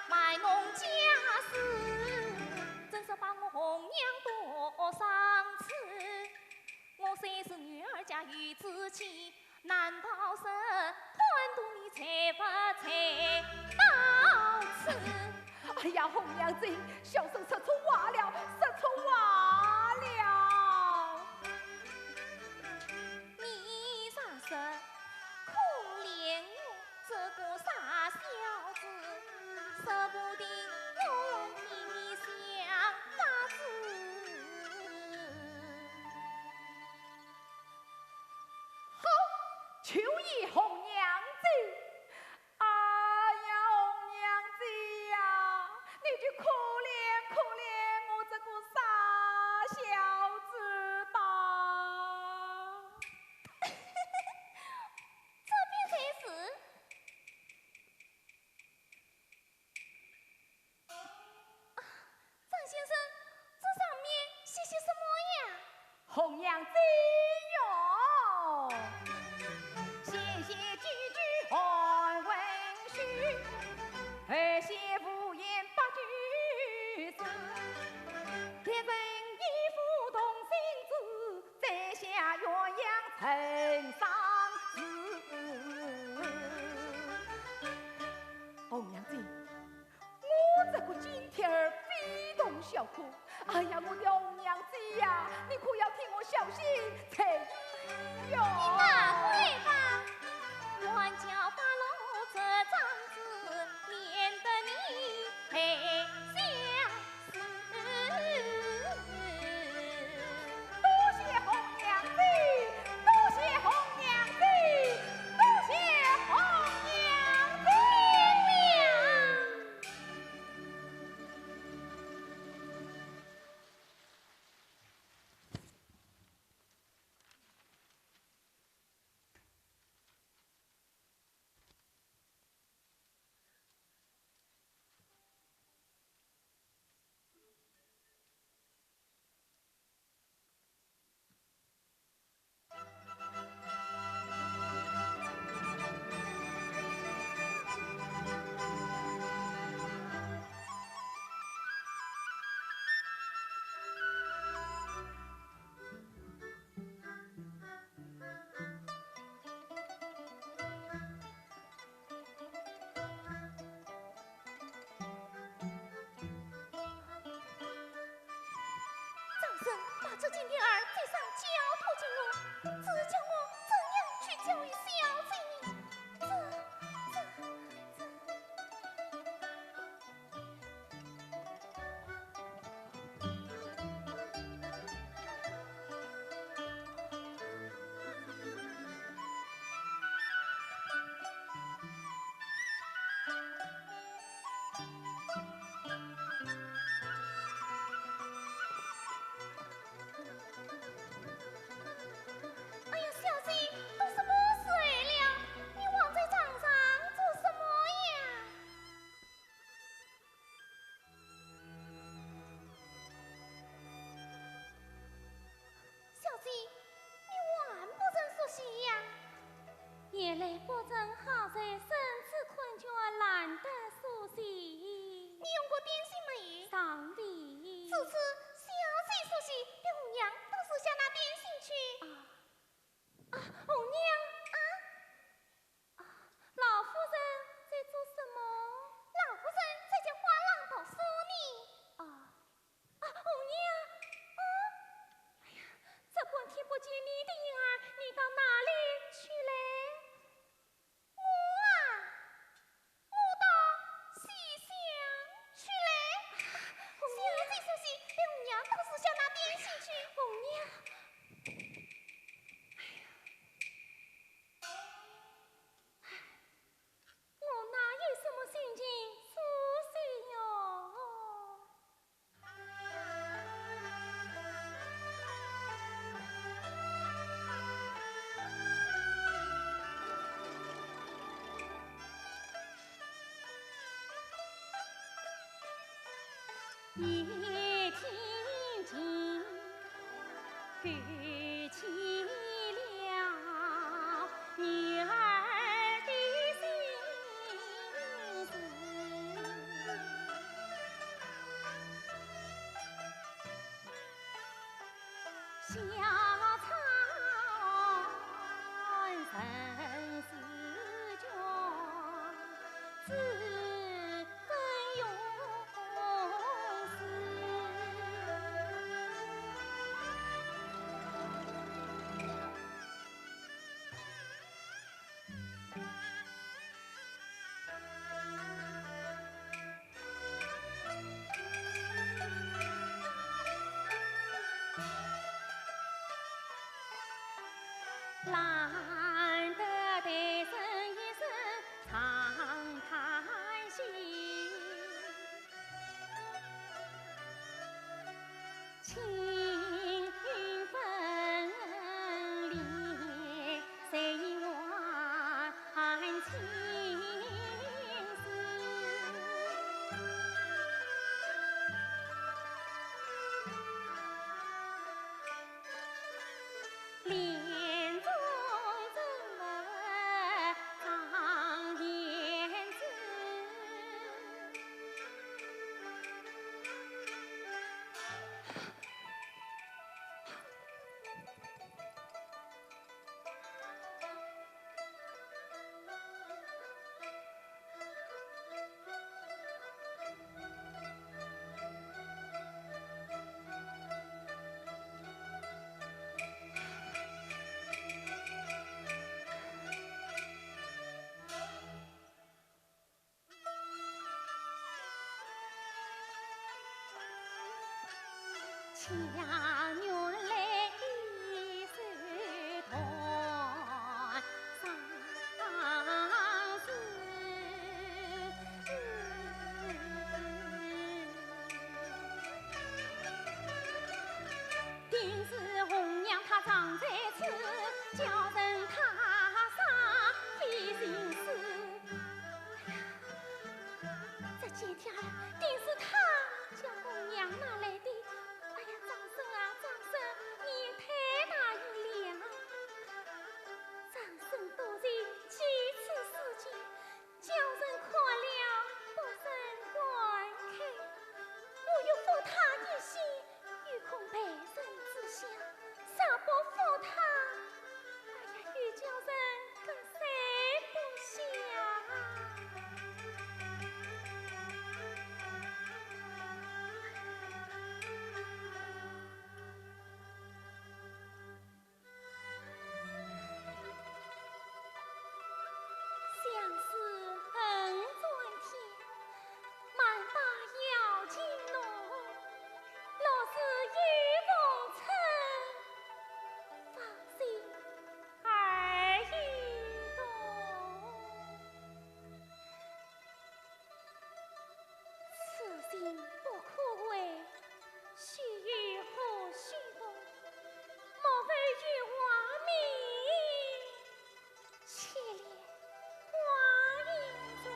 卖弄家私，真是把我红娘多伤心。我虽是女儿家有子气，难道是贪图你财物才到此？哎呀，红娘子，小生说错话了，说错话了。你若是可怜我这个傻小子，说不定我替你想法子。好，就依红娘子。哎呀，红娘子呀，你就可怜可怜我这个傻小子吧。这便才是。啊，张先生，这上面写些什么呀？红娘子哟，写写几句寒温书，后写无言八句诗。一人一副同心字， 在下鸳鸯成双字。红娘子，我这个金贴儿非同小可。哎呀，我的红娘子呀，你可要替我小心才宜哟。你拿过来吧。张生把这金贴儿在上交托给我，只叫我怎样去交与小姐呢？这，这，这。 哎呀，小姐，都什么时候了？一听尽，勾起了女儿的心思。 小草人似卷，子孙永死。 难得的人一声长叹息，青云分离，谁还青丝？ 帘中怎闻张燕子？ 定是红娘她常在此，叫人她煞费心思。 这贱家儿，定是她叫红娘拿来的。哎呀，张生啊，张生，你也太大意了。张生多情，几次思前，叫人看了不曾还口。我欲复她一心， 又恐被人知晓，若不复她，哎呀，又叫人割舍不下。 相思恨转天，满把妖情浓。若是有逢春，芳心儿已动。 此情不可违，须臾何须动？莫非有活命，且怜花影中，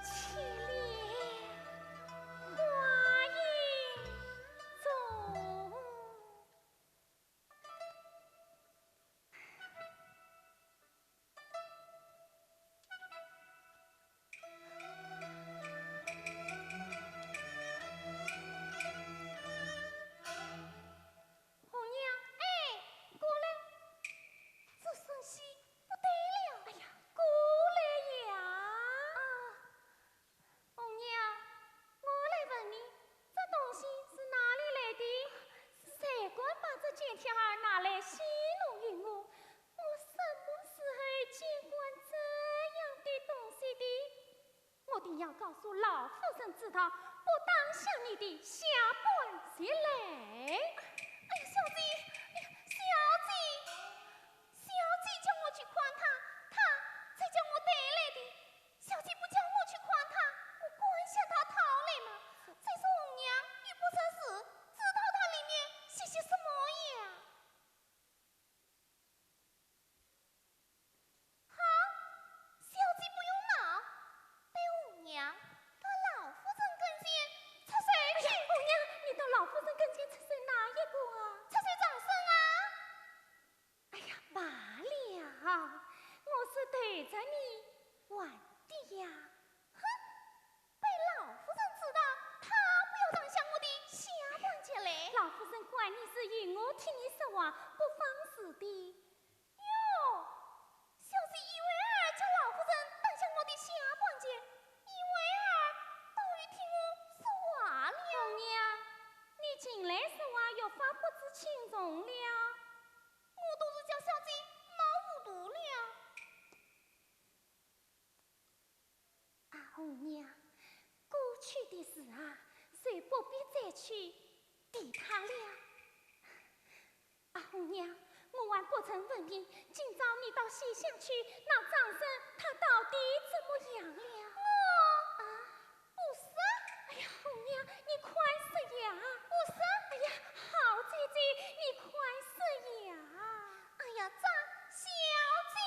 且怜花影中。 红娘，哎，过来。这声息不对了。哎呀，过来呀。啊，红娘，我来问你，这东西是哪里来的？谁敢把这简帖儿拿来戏弄于我？我什么时候见过这样的东西的？ 我定要告诉老夫人知道，不当向你的下半截来。哎呀，小姐，哎呀，小姐，小姐叫我去看她，她才叫我带来的。小姐不叫我去看她，我敢向她讨来吗？再说红娘又不识字，知道她里面写些什么呀？ 哈，小姐不用恼，待红娘到老夫人跟前，去抵他了。啊，红娘，我还不曾问你，今朝你到西厢去，那张生他到底怎么样了？我……啊？不说。哎呀，红娘，你快说呀！不说。哎呀，好姐姐，你快说呀！哎呀，张小姐。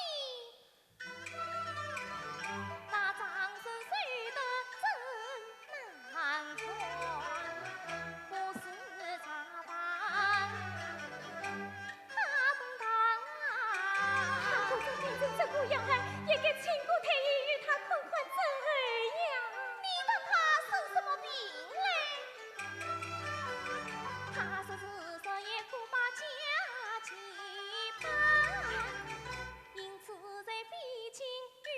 那张生瘦得真难看，不是茶饭大风大浪。他不曾变成这个样儿，也该请个太医与他看看怎样。你当他生什么病嘞？他说是说也不把家期盼。 因此在非经与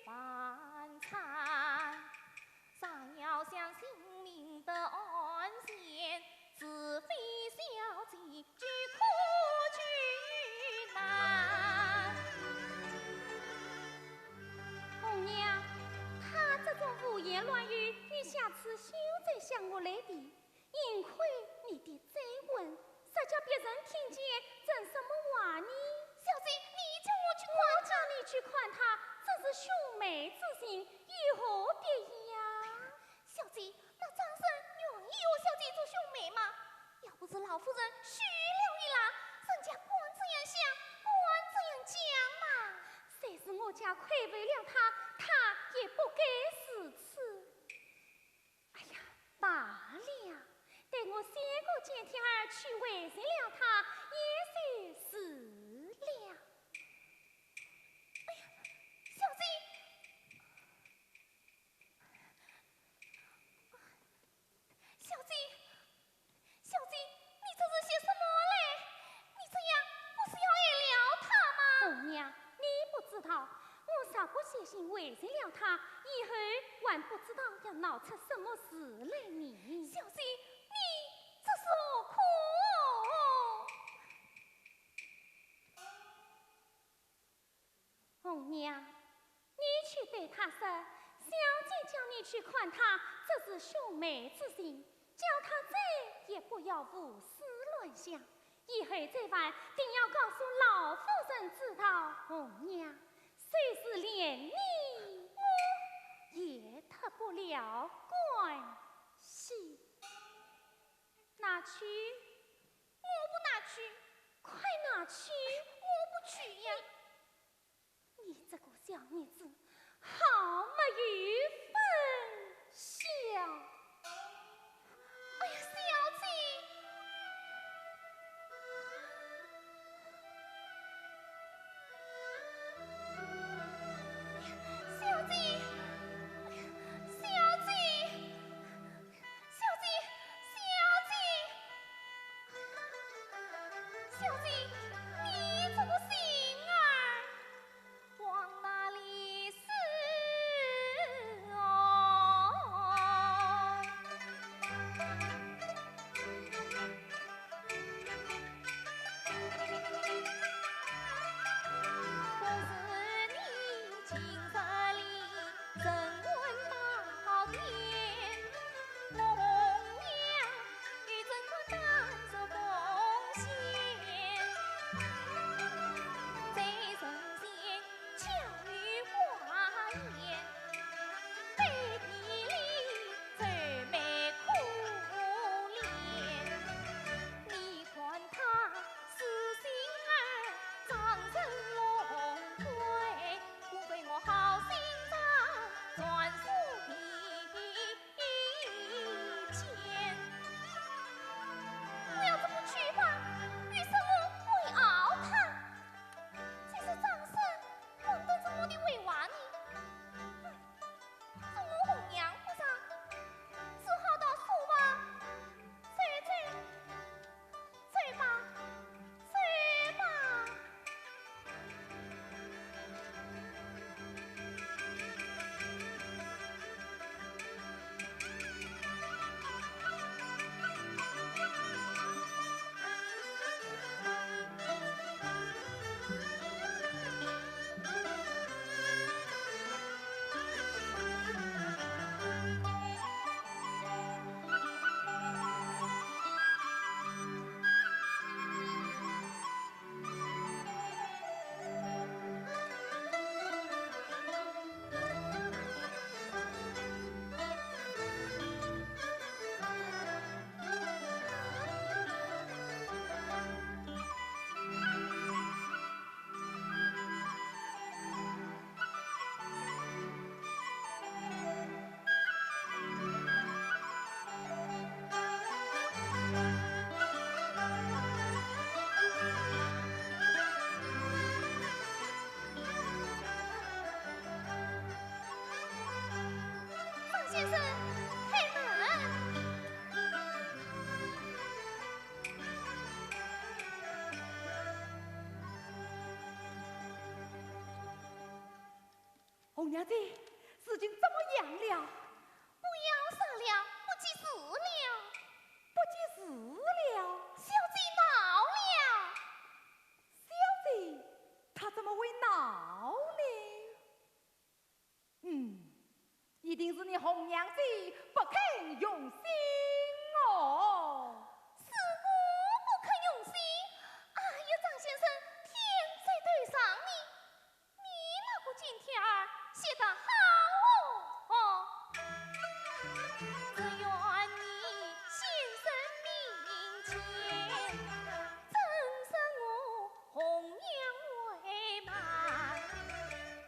晚餐，尚要想性命的安全，除非小姐居苦居难。红娘，他这种胡言乱语，你下次休再向我来提。 幸亏你的嘴稳，若叫别人听见，怎说么话呢？小姐，你叫我去看他。我叫你去看他，这是兄妹之情，有何别样？小姐，那张生愿意与小姐做兄妹吗？要不是老夫人嘘了一拉，人家敢这样想，敢这样讲吗？虽是我家亏负了他，他也不该如此。 哎呀，罢了，待我先个见天儿去会见了他，也就是了。哎呀，小姐，小姐， 小姐，你这是写什么嘞？你这样不是要害了他吗？红娘，你不知道，我若不写信会见了他，以后还不知道要闹出什么事来呢。小姐，你这是何苦？红娘， 你去对他说，小姐叫你去看他，这是兄妹之情，叫他再也不要胡思乱想，以后再犯，定要告诉老夫人知道。红娘，虽是连你，我也脱不了关系。拿去。我不拿去。快拿去。我不去呀。 你这个小妮子，好没有分晓！哎呀，小姐，小姐，小姐，小姐，小姐，小姐，你这个心儿 往哪里使？娘子，事情怎么样了？不要说了，不济事了。不济事了？小姐恼了。小姐，她怎么会恼呢？嗯，一定是你红娘子不肯用心哦。是我不肯用心？哎呀，张先生，天在头上呢，你那个金条儿写得好哦。只愿你先生面前，怎生我红娘为媒？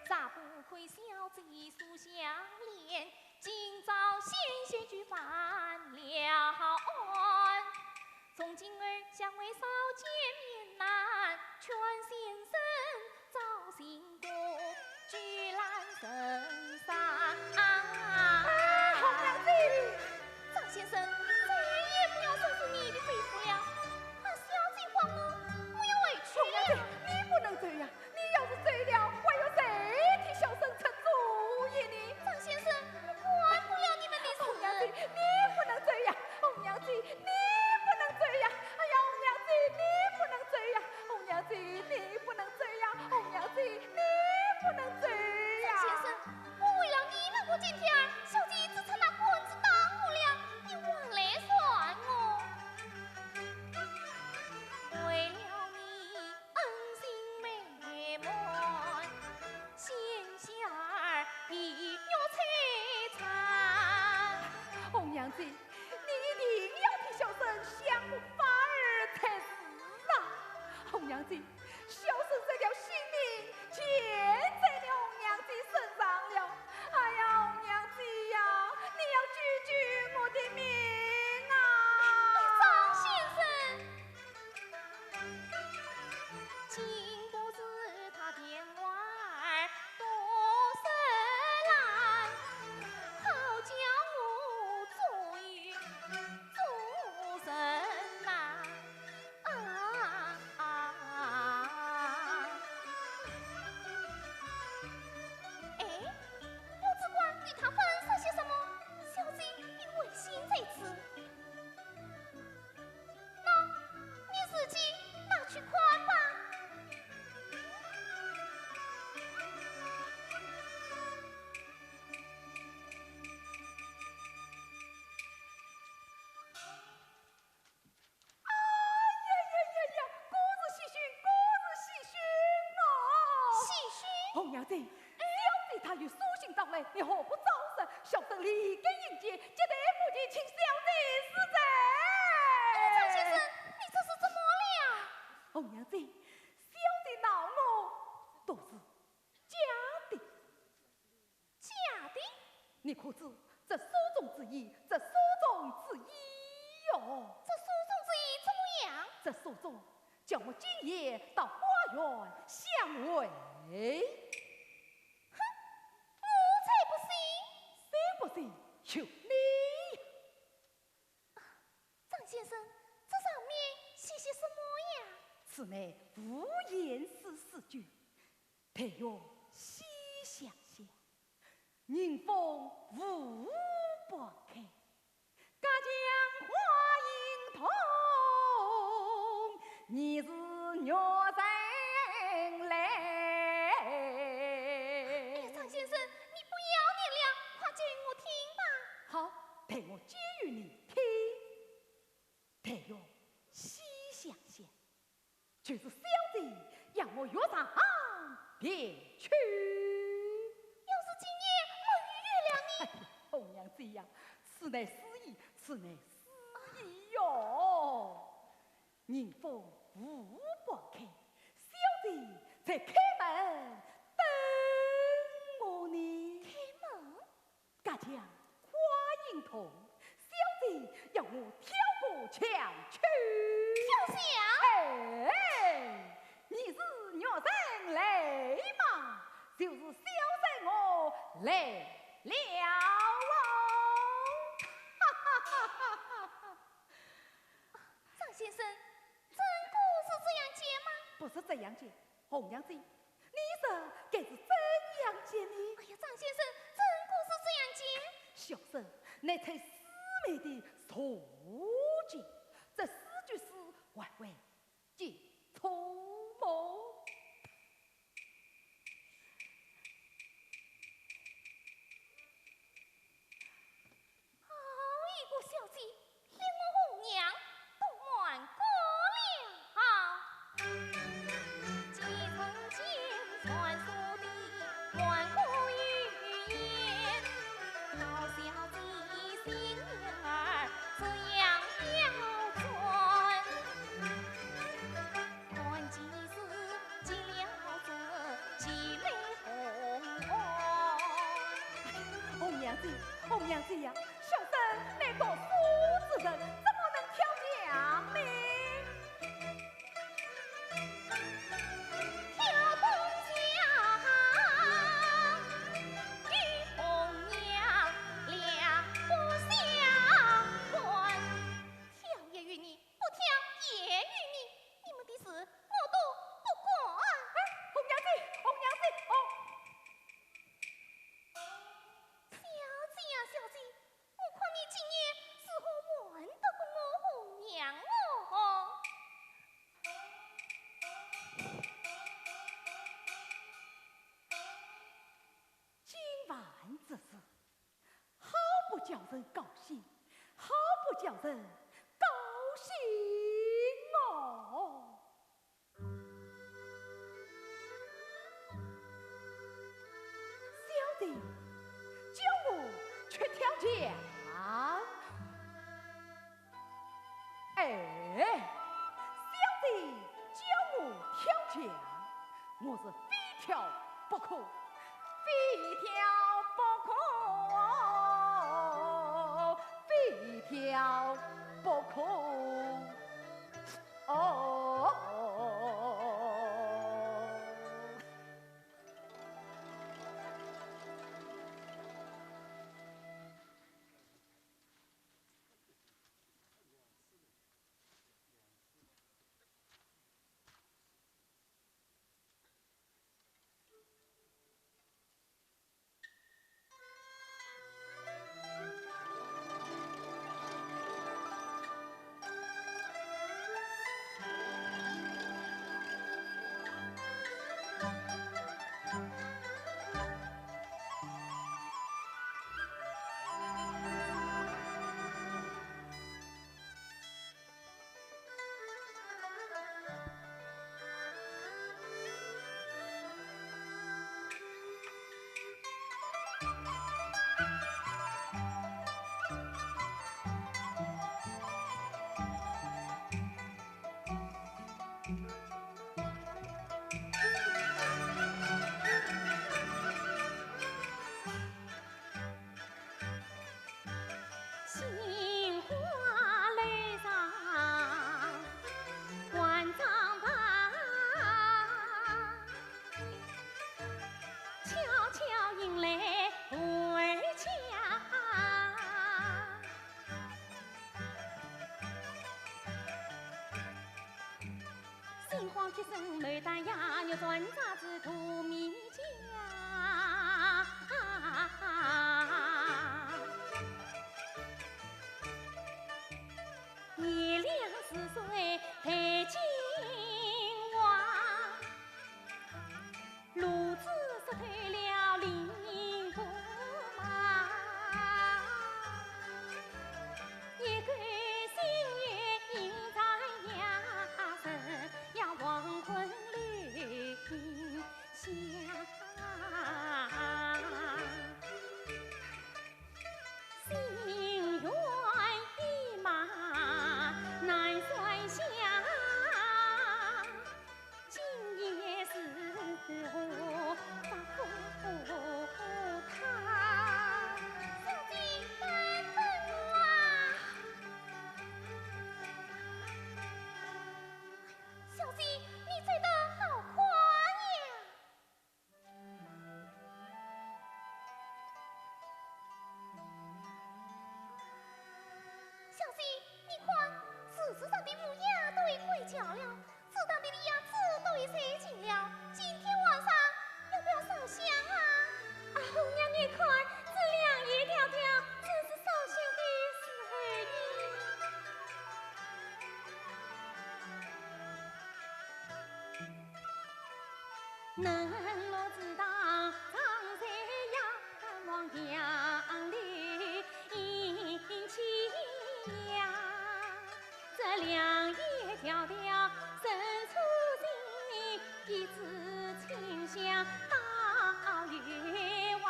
咋不看小姐素香脸，今朝险些就犯了案。从今儿相会少见面难，劝先生早行过，举篮成双。哎，红娘子！张先生，再也不要收拾你的罪服了。啊，小姐唤我，我要回去了。红娘子，你不能走呀，你要是走了，还有谁替小生出主意呢？张先生，我管不了你们的事。红娘子，你不能走呀，红娘子，你不能走呀，哎呀，红娘子，你不能走呀，红娘子，你不能走呀，红娘子，你不能走呀。张先生，我为了你那个金条儿，小姐只差拿棍子打我了，你还来劝我？为了你恩情美满， 仙仙儿必要摧残。红娘子，你一定要替小生想个法儿才是啊！红娘子，小生这条性命全在你红娘子身上了。哎呀，红娘子呀，你要救救我的命啊！张先生， 经不住他电话儿多深难，好叫我做一做人呐。啊，啊，啊。哎，我只管对他分说些什么，小姐必会心在此。 喏，你自己拿去看吧。哎呀呀呀呀，果是喜讯，果是喜讯哦！喜讯？红娘子，小姐她有书信到来，你何不早说？小生立刻迎接，接待不及，请小姐恕罪。哎，张先生，你这是怎么了？红娘子，小姐恼我，都是假的。假的？你可知这书中之意，这书中之意哟？这书中之意怎么样？这书中叫我今夜到花园相会。哼，我才不信！谁不信？就你呀！ 张先生，这上面写些什么呀？此乃无言书四句，待我细想想。迎风无不开，隔墙花影动，疑是玉人来。哎呀，张先生，你不要念了，快给我听吧。好，待我念与你听。 待我细想想，就是小姐要我月上便去。要是今夜没有月了呢？哎呀，红娘子呀，此乃诗意，此乃诗意哟。迎风无不开，小姐在开门等我呢。开门？ 隔墙花影动，小姐要我跳过墙去。跳墙？哎，疑是玉人来嘛，就是小生我来了哦。哈哈哈哈哈！张先生，真个是这样解吗？不是这样解，红娘子，你说该是怎样样见呢？哎呀，张先生，怎可是这样见？小生乃采四妹的错见，这四句诗还未见错么？ 好一个小姐，连我红娘都瞒过了。红娘姐，红娘姐呀，小生乃读书之人，怎么能挑娘呢？挑东家与红娘两不相干。 挑也与你，不挑也与你，你们的事我都不管。哎，红娘姐，红娘姐，哦。小姐呀，小姐，我看你今夜如何瞒得过我红娘哦？今晚之事， 好不叫人高兴，好不叫人高兴哦！小姐，叫我去挑墙。哎，小姐叫我挑墙，我是非挑不可，非挑不可，非挑不可。哦。能落池塘，常在仰望杨柳映清香。这两叶迢迢生初情，一枝清香到远方。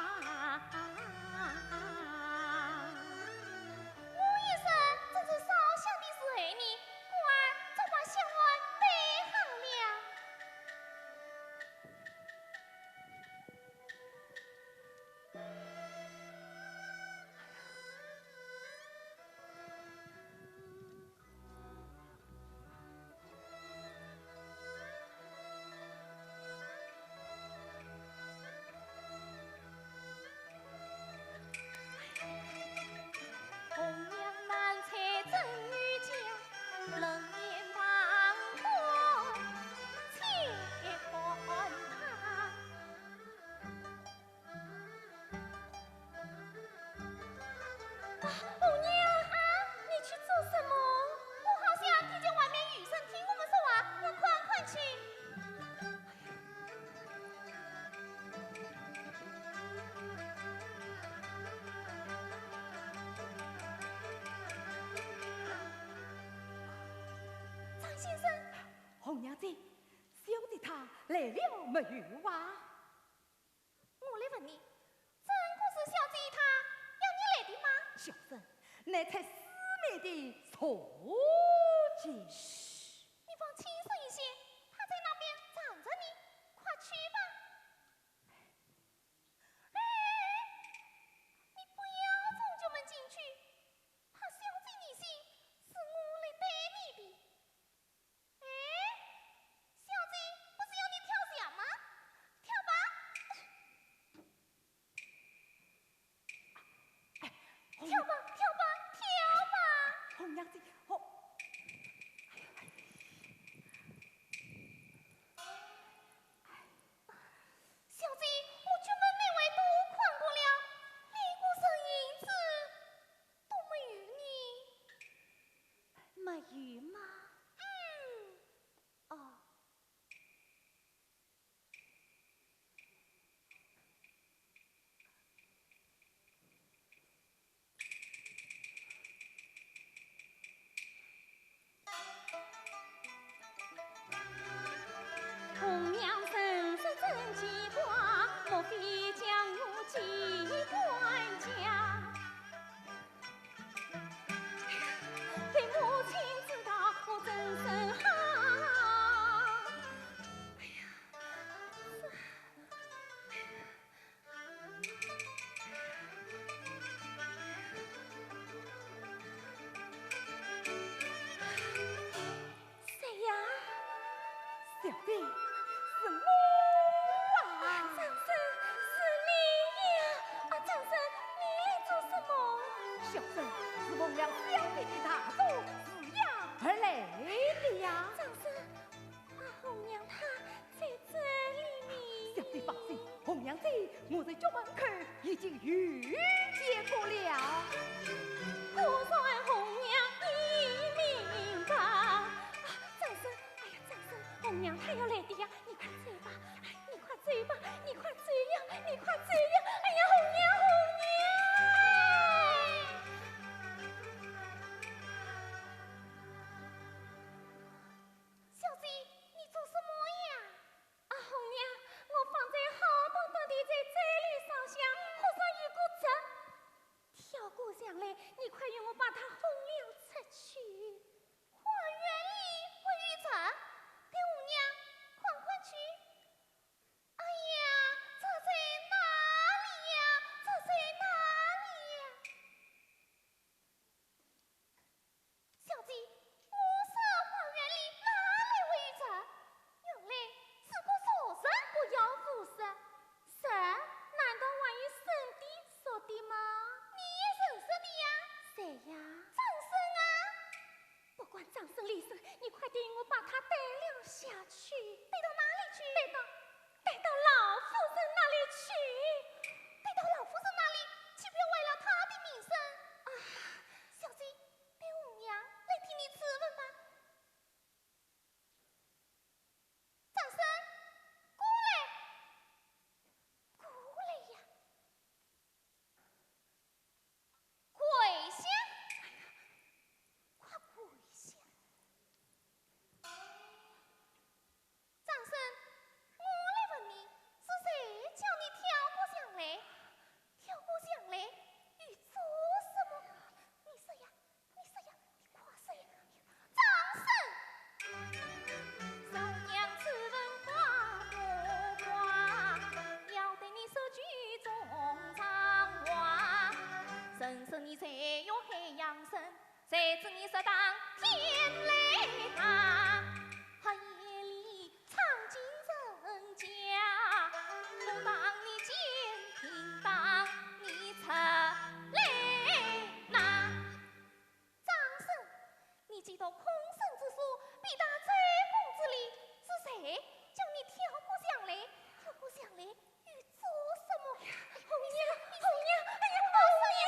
我一生只知烧香的是后人，故而只把香案对好了。 红娘难采真女家，冷眼旁观且看她。啊，红娘啊，你去做什么？我好像听见外面雨声听我们说话，我看看去。 张先生。红娘子，小姐她来了没有啊？我来问你，真可是小姐她要你来的吗？小生乃才师妹的坐骑。嘘，你放轻声一些，她在那边站着呢，快去吧。 哎，你不要从角门进去，怕小姐疑心是我来带你的。哎，小姐不是要你跳墙吗？跳吧。哎，红跳吧，跳吧，跳吧。红娘子，红，哎呀，哎呀，谁知你说当天来大，黑夜里闯进人家，我当你监听，当你出来拿。张生，你既读空生之书，必达周公之礼，是谁叫你跳过墙来？跳过墙来又做什么？红娘，红娘，哎呀，红娘！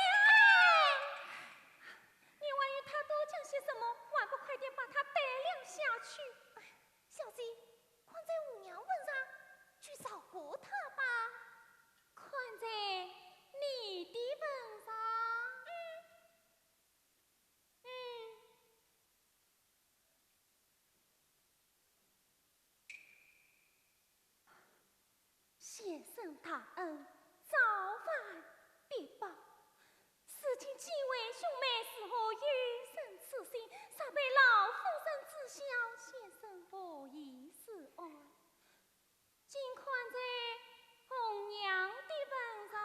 你还与他多讲些什么？还不快点把他带了下去！哎，小姐，看在红娘份上，去饶过他吧。看在你的份上？嗯，嗯。 先生大恩，早晚必报。如今既为兄妹，如何有生之心，若被老夫人知晓，先生无以自安。尽看在红娘的份上，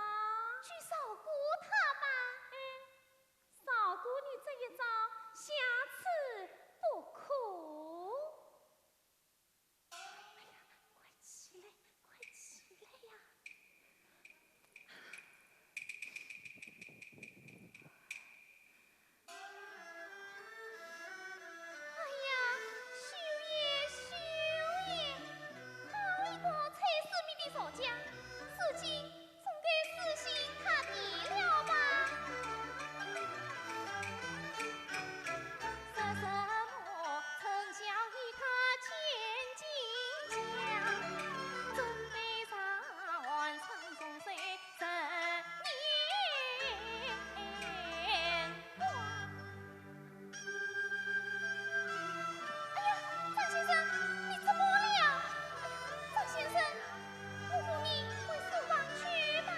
去饶过他吧。嗯，饶过你这一遭，下次不可。 哎呀，快起来，快起来呀！哎呀，秀英，秀英，好一个猜字谜的作家，如今 总该死心塌地了吧？说什么春宵与他千金家，准备上岸唱红水十年花。 哎呀，张先生，你怎么了？哎呀，张先生，我扶你回书房去吧。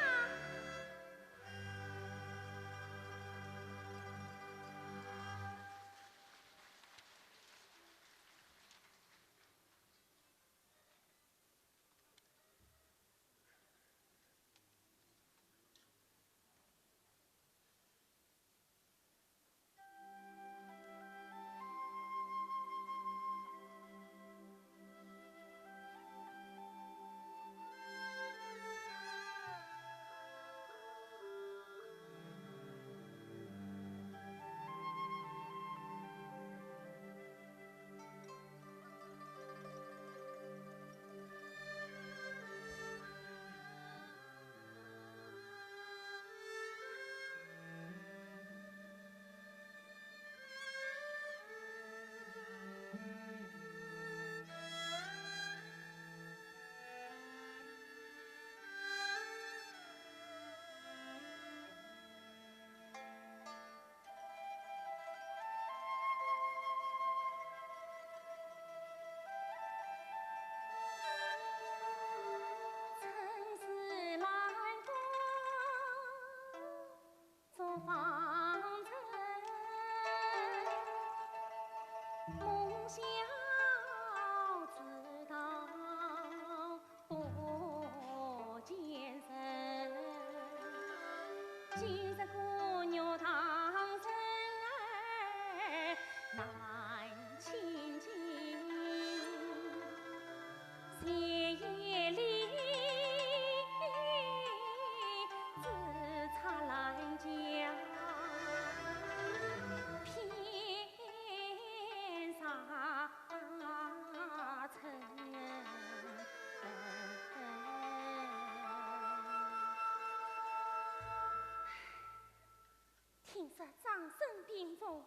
听说张生病重，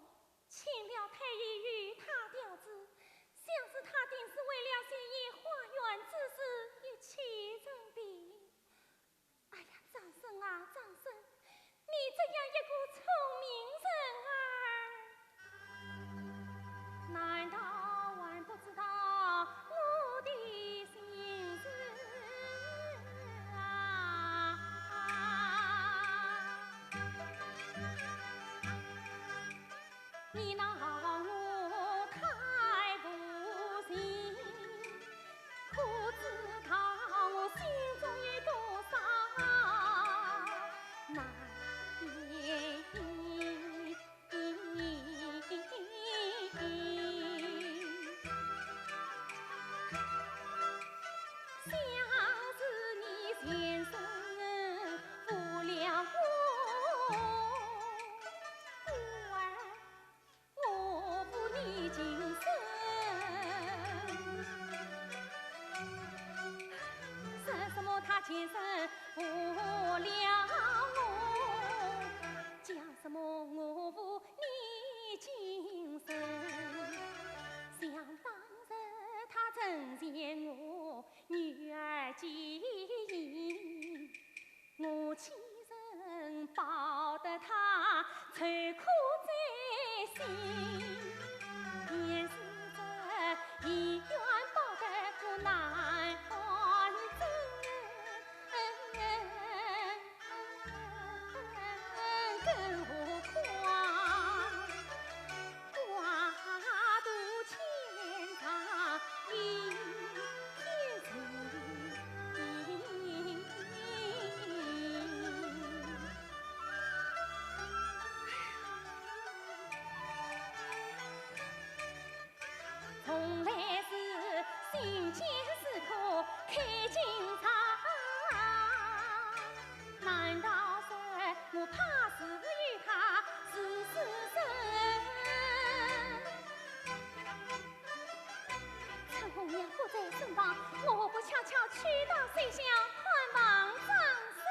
请了太医与他调治，想是他定是为了学医化缘之事一气成病。哎呀，张生啊，张生，你这样一个聪明人儿， 难道还不知道我的心事啊？你拿我太不行，可知道我心中有多少难言。对象看望张生。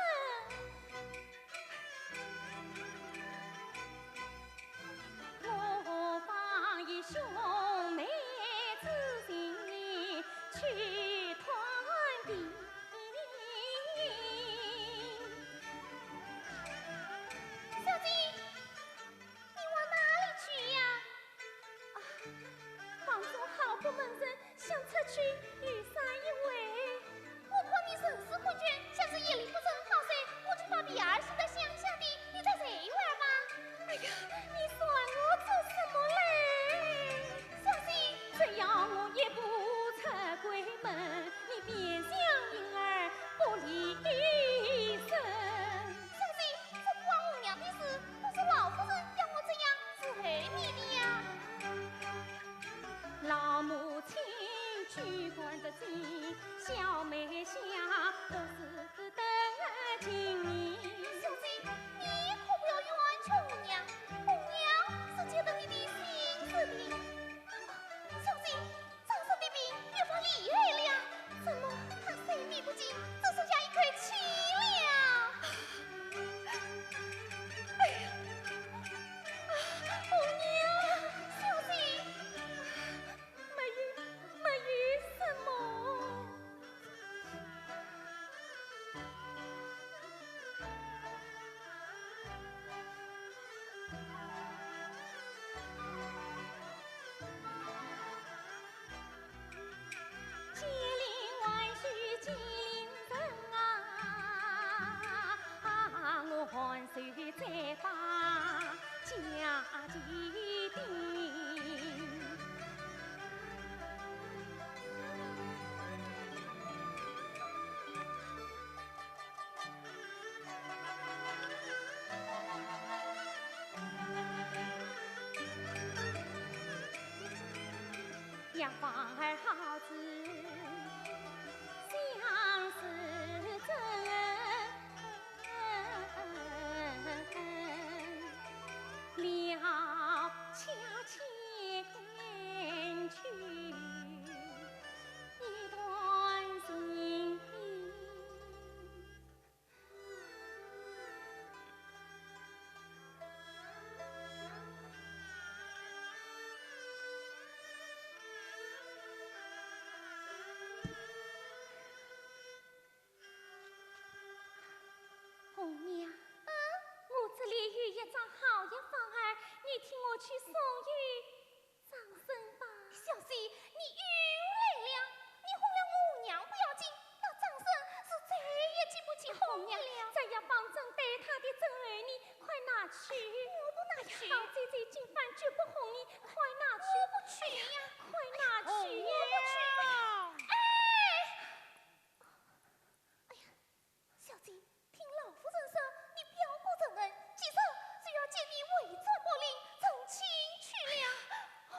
我方以兄妹之情去探听。小姐，你往哪里去呀？啊，房中好不闷人， 想出去游散一回。我看你神思困倦，像是夜里不曾好睡，我就把被儿送到乡下的，你再睡一会儿吧。哎呀，你唤我做什么嘞？小姐，只要我一步出闺门，你便像婴儿不离身。小姐，这不关红娘的事，都是老夫人要我这样伺候你的呀。 老母亲居官得进，小妹下不是等情。小姐，你可不要冤屈红娘，红娘是觉得你的心事的。小姐，张生的病越发厉害了，怎么他睡眠不静，只剩下一口气了？哎呀！ 红娘，小姐，没有，没有什么。金陵还须金陵人啊，我还须再把家计定。 红娘，嗯？我这里有一张好药方儿，你替我去送与 张生吧。小姐，你又来了。你哄了我红娘不要紧，那张生是再也经不起哄了。红娘，这药方正对他的症候呢，快拿去。我不拿呀。好姐姐今番绝不哄你，快拿去。我不去呀。快拿去呀。红娘。我不去。哎！ 哎呀，小姐，听老夫人说，你表哥仁厚，今日就要见你回转博陵，成亲去了。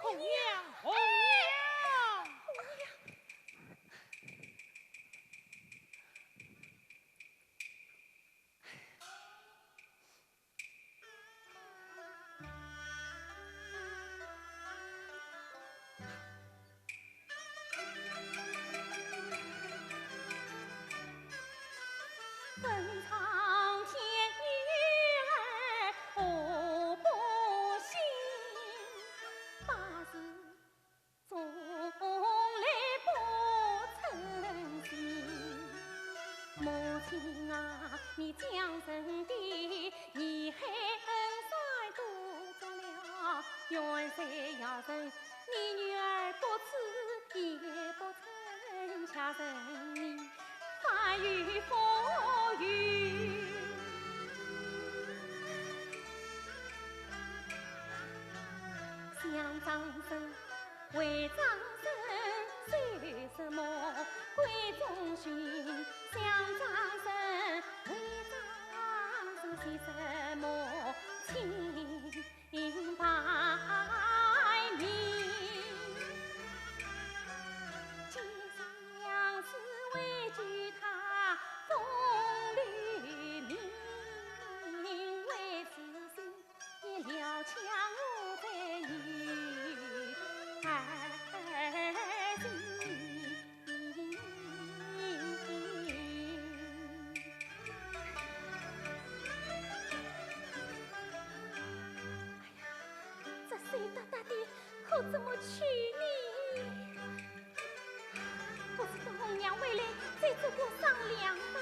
红娘，红娘。哎，红娘。 问苍天女儿何不信，八字从来不称心。母亲啊，你将人的义害恩算都做了，冤谁要人，你女儿不知也不曾，家人你反有负有。想张生 为张生受什么鬼中训？想张生为张生写什么清白名？既然是为救他风流命，为此心 你料想我在女儿心。你大大的可怎么去呢？不如等红娘回来再做个商量吧。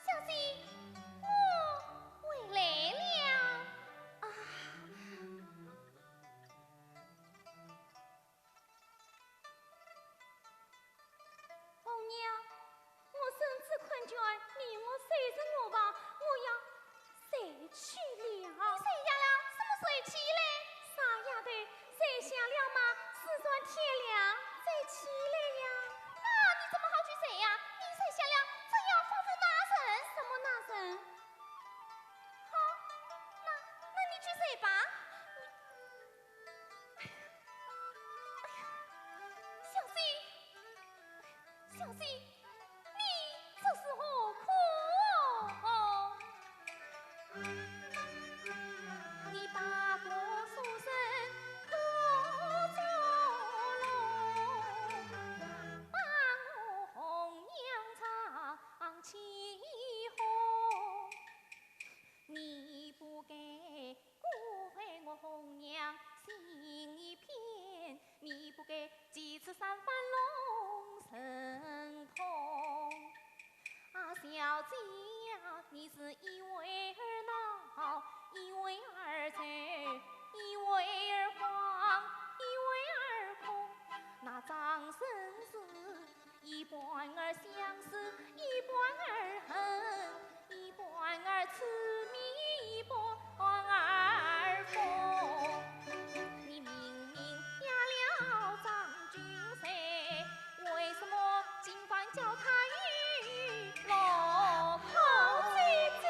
小姐，我回来了。啊。 红娘，我身子困倦，你我收拾我吧，我要睡去了。你睡下了，什么睡去嘞？傻丫头，睡下了嘛，自然天亮再起来呀。那你怎么好去睡呀？你睡下了，这要吩咐哪人？什么哪人？好，那，那你去睡吧。你 小姐，小姐，你这是何苦？你把我书生拖走了，把我红娘唱起哄。 你不该辜负我红娘心一片，你不该几次三番弄成空。啊，小姐呀，你是一味儿闹，一味儿愁，一味儿慌，一味儿空。那张生死 一半儿相思，一半儿恨，一半儿痴迷，一半儿疯。你明明嫁了张君瑞，为什么今番叫他与老婆？好姐姐。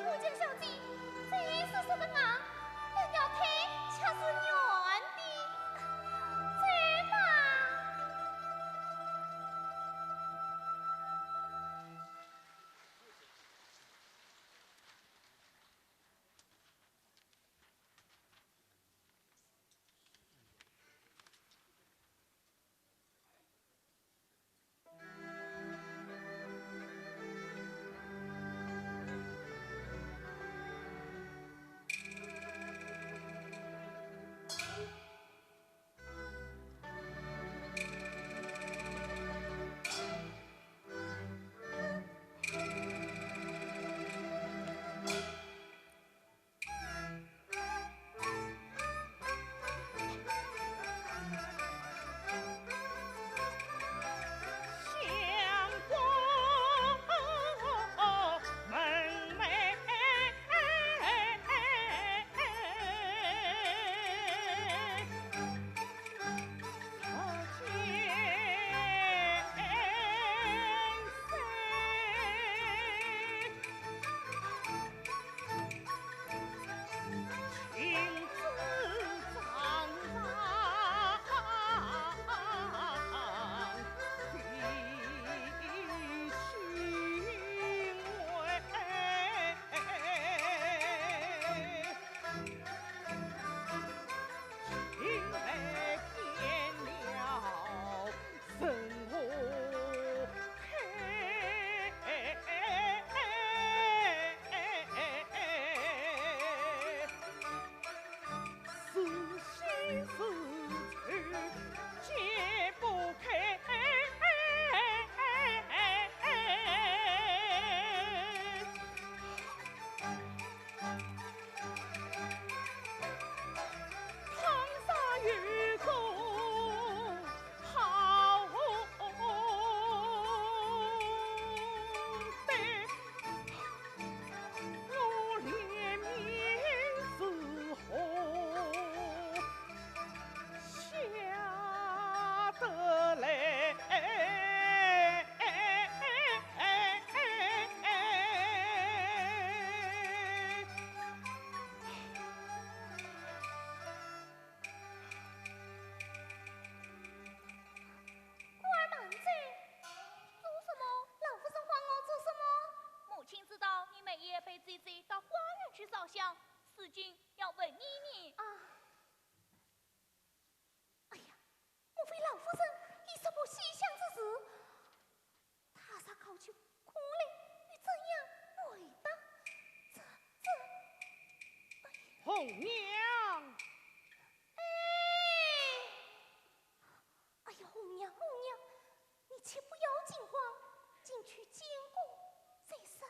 我家小姐，这是什么啊？难道她却是元的？走吧。官儿慢走。做什么？老夫人唤我做什么？母亲知道你每夜陪姐姐到花园去烧香，如今要问你呢。啊。哎呀，莫非老夫人已识破西厢之事？她若考究，可怜又怎样回答？这，这，哎呀。红娘。哎。 哎呀，红娘，红娘，你且不要惊慌，进去见过再说。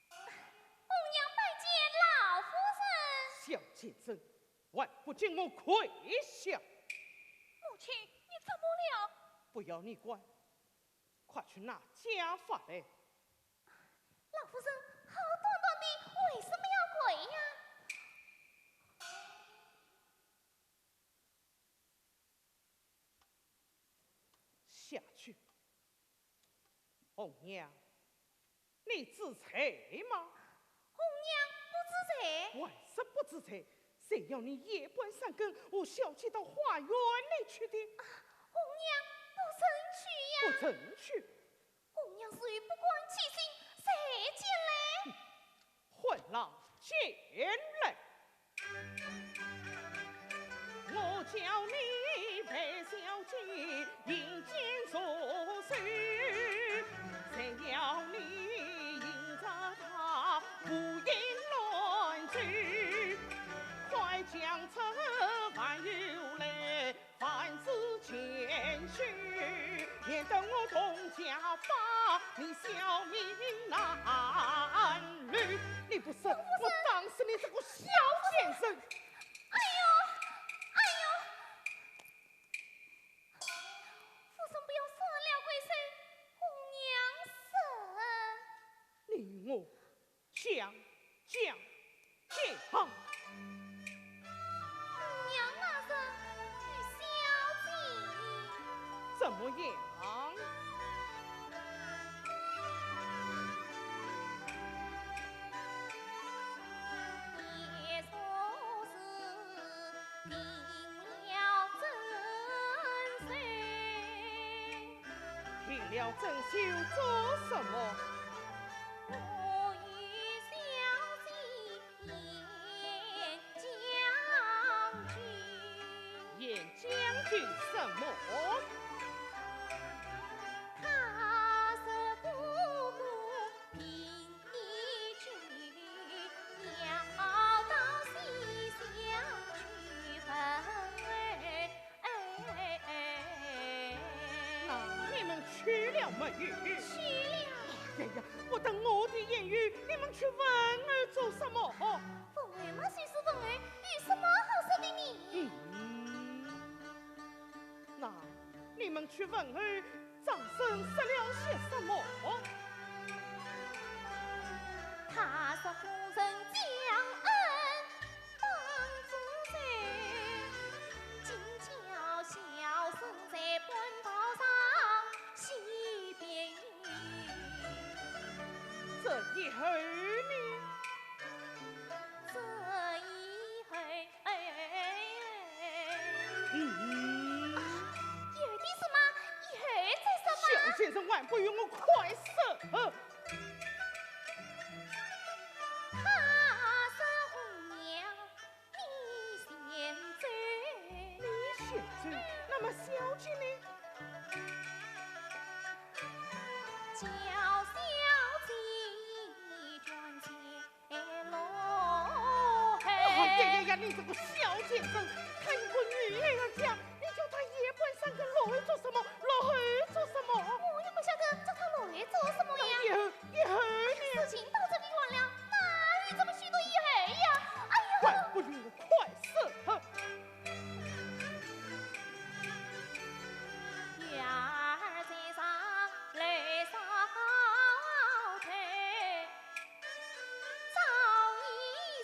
红娘拜见老夫人。小贱人，还不给我跪下！母亲，你怎么了？不要你管，快去拿家法来。 老夫人，好端端的为什么要跪呀？下去。红娘，你知罪吗？红娘不知罪。还说不知罪，谁要你夜半三更和小姐到花园里去的？啊，红娘不曾去呀。不曾去？ 红娘是不管其心，谁见来？混郎，进来！我叫你陪小姐饮酒作乐，谁要你迎着她胡言乱语，快将这玩意来 万事千绪，免得我童家把你小命难留。你不说，我打死你这个小贱人！哎呦，哎呦！模样？定了珍馐做什么？我与小姐 演将军。演将军什么？他说哥哥病已久，要到西厢去问候。那你们去了没有？去了。哎呀呀，不等我的言语，你们去问候做什么？ 问候嘛，就是问候，有什么好说的呢？嗯，那你们去问候张生说了些什么？他说夫人将恩当作受，今叫小生在半道上西边 这以后呢？这以后，嗯。啊，有的说嘛，以后再说嘛。小贱人，还不与我快说！他说红娘 你先走。你先走，那么小姐呢？叫小姐转前来。哎呀呀呀，你这个小贱人，她一个女儿家，你叫她夜半三更落后做什么？落后做什么？我也不晓得叫她落后做什么呀。以后，以后呢？事情到这里完了， 哪有这么许多以后呀？哎呀！还不与我快说！哼！月儿在上楼烧头，早已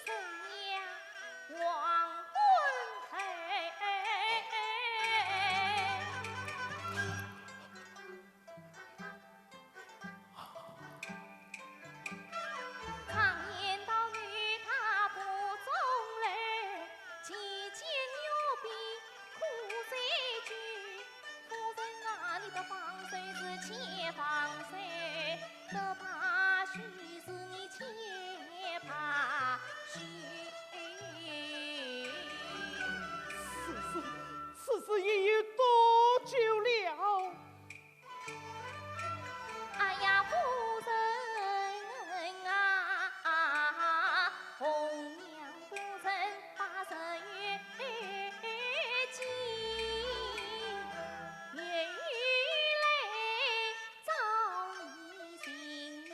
成了黄昏后。 常言道女大不中留，其间有变苦水酒。夫人啊，你的放水是且放水，这把酒是你且把酒。此事，此事已有多久了？ 哎呀，夫人啊，红娘不曾把人见，原来早已情意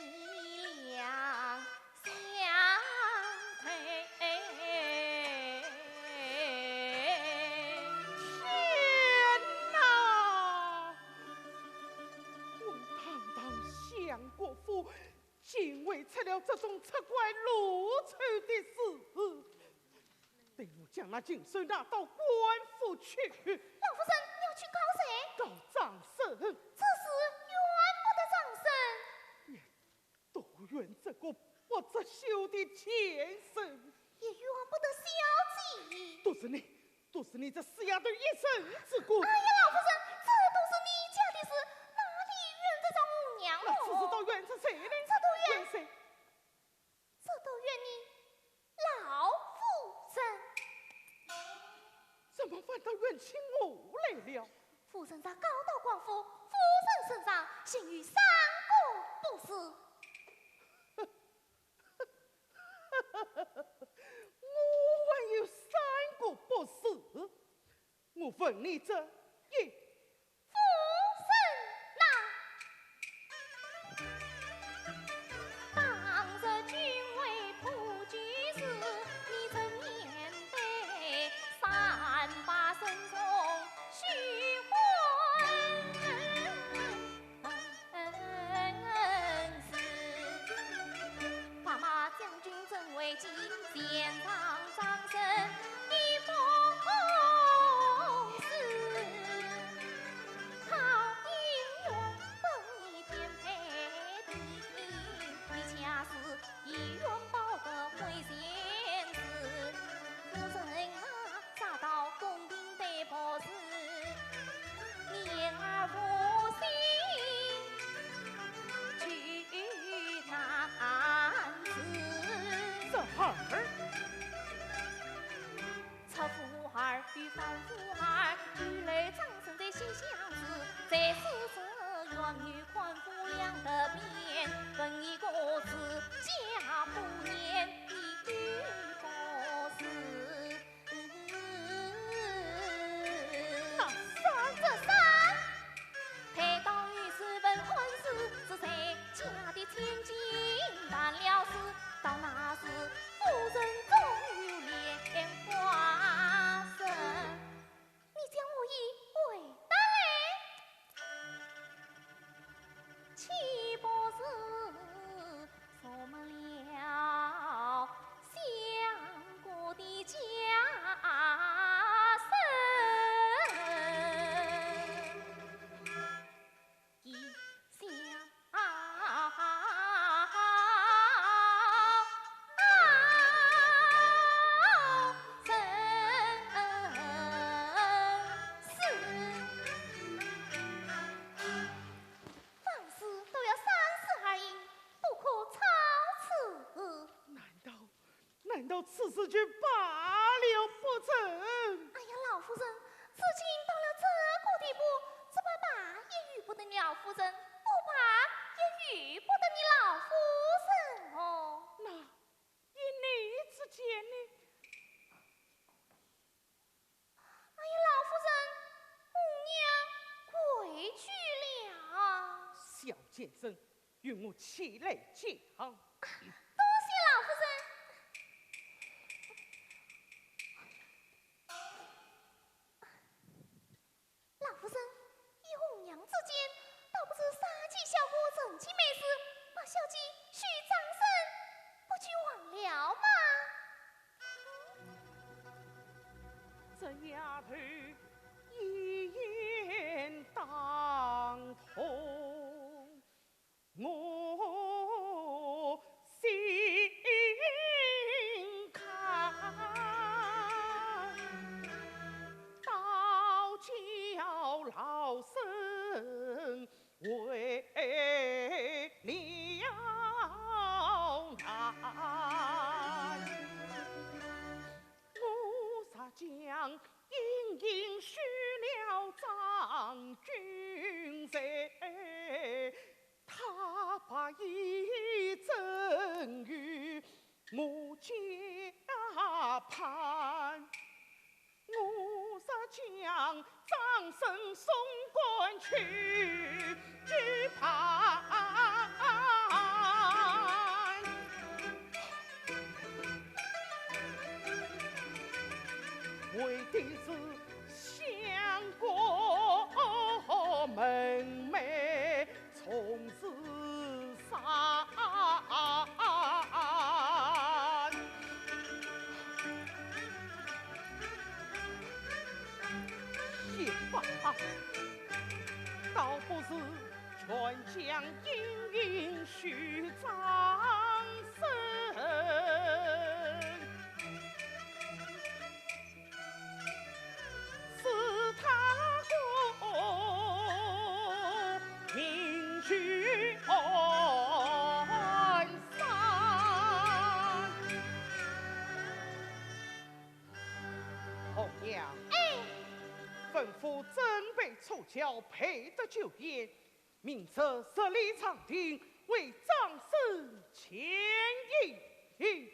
两 相配。天哪！我堂堂相国府，竟会出了这种出怪露丑的事。待我将那禽兽拿到官府去。老夫人，你要去告谁？告张生。这事怨不得张生。 都怨这个不知羞的贱人。也怨不得小姐。都是你，都是你这死丫头一人之过。哎呀，老夫人，这都是你家的事，哪里怨得着红娘哦？那此事倒怨着谁呢？这都怨，怨谁？这都怨你 老夫人。怎么反倒怨起我来了？夫人若告到官府，夫人身上幸有三个不是。我还有三个不是？我问你这一 夫人呐，当日君为破酒事，你曾面对三把生虫须还。 白马将军怎为急，前上张生的不是。二。出府二，又返府二，又来张生在西厢子，在书舍原有看府两得边，问一个字，家不言，一个字。那三？这三？ 待到有时问婚事，只在家的千金办了事，到那时夫人总有莲花生。你将我意回答来。岂不是 说没了相国的家生。一家生。凡事都要三思而行，不可超此。难道，难道此事就罢了不成？哎呀，老夫人，事情到了这个地步，只怕罢也由不得你老夫人，不罢也由不得你老夫人哦。那依你之见呢？ 哎呀，老夫人，红娘回去了。小贱人，与我起来讲。多谢老夫人。老夫人，依红娘之见，倒不如杀鸡笑虎，成其美事，把小姐许张生，不就完了吗？ 这丫头一言当通，我心坎，倒叫老身 为了难。我若将莺莺许了张君瑞，他把莺莺赠与我家潘。 我若将张生送官去，只怕为的是相国门楣。 从此散。也罢，倒不如全将莺莺许张生。 使他功名全散。红娘，哎，吩咐准备车轿，备得酒宴，明日十里长亭为张生饯行。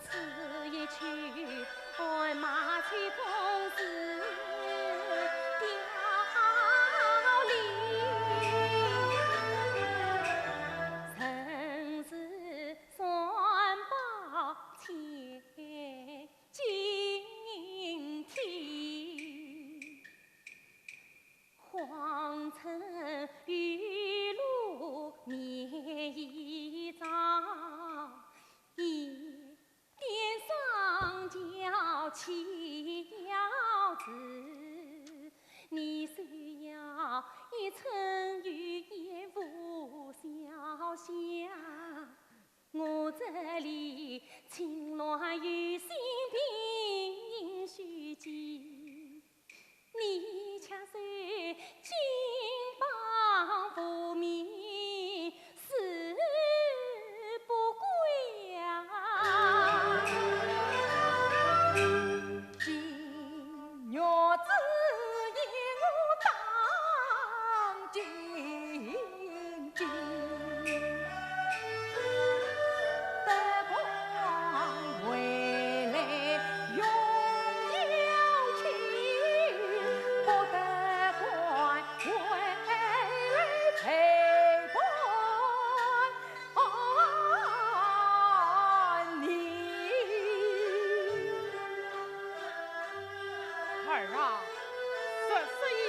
此一去，俺马妻公子凋零，人是三宝千 金庭，荒村雨露眠一朝，一点霜娇栖腰肢。你虽要一寸雨也无消息啊。 我这里青鸾有心并须记，你却是金榜题名誓不归啊。金玉之言我当尽 儿啊，这是一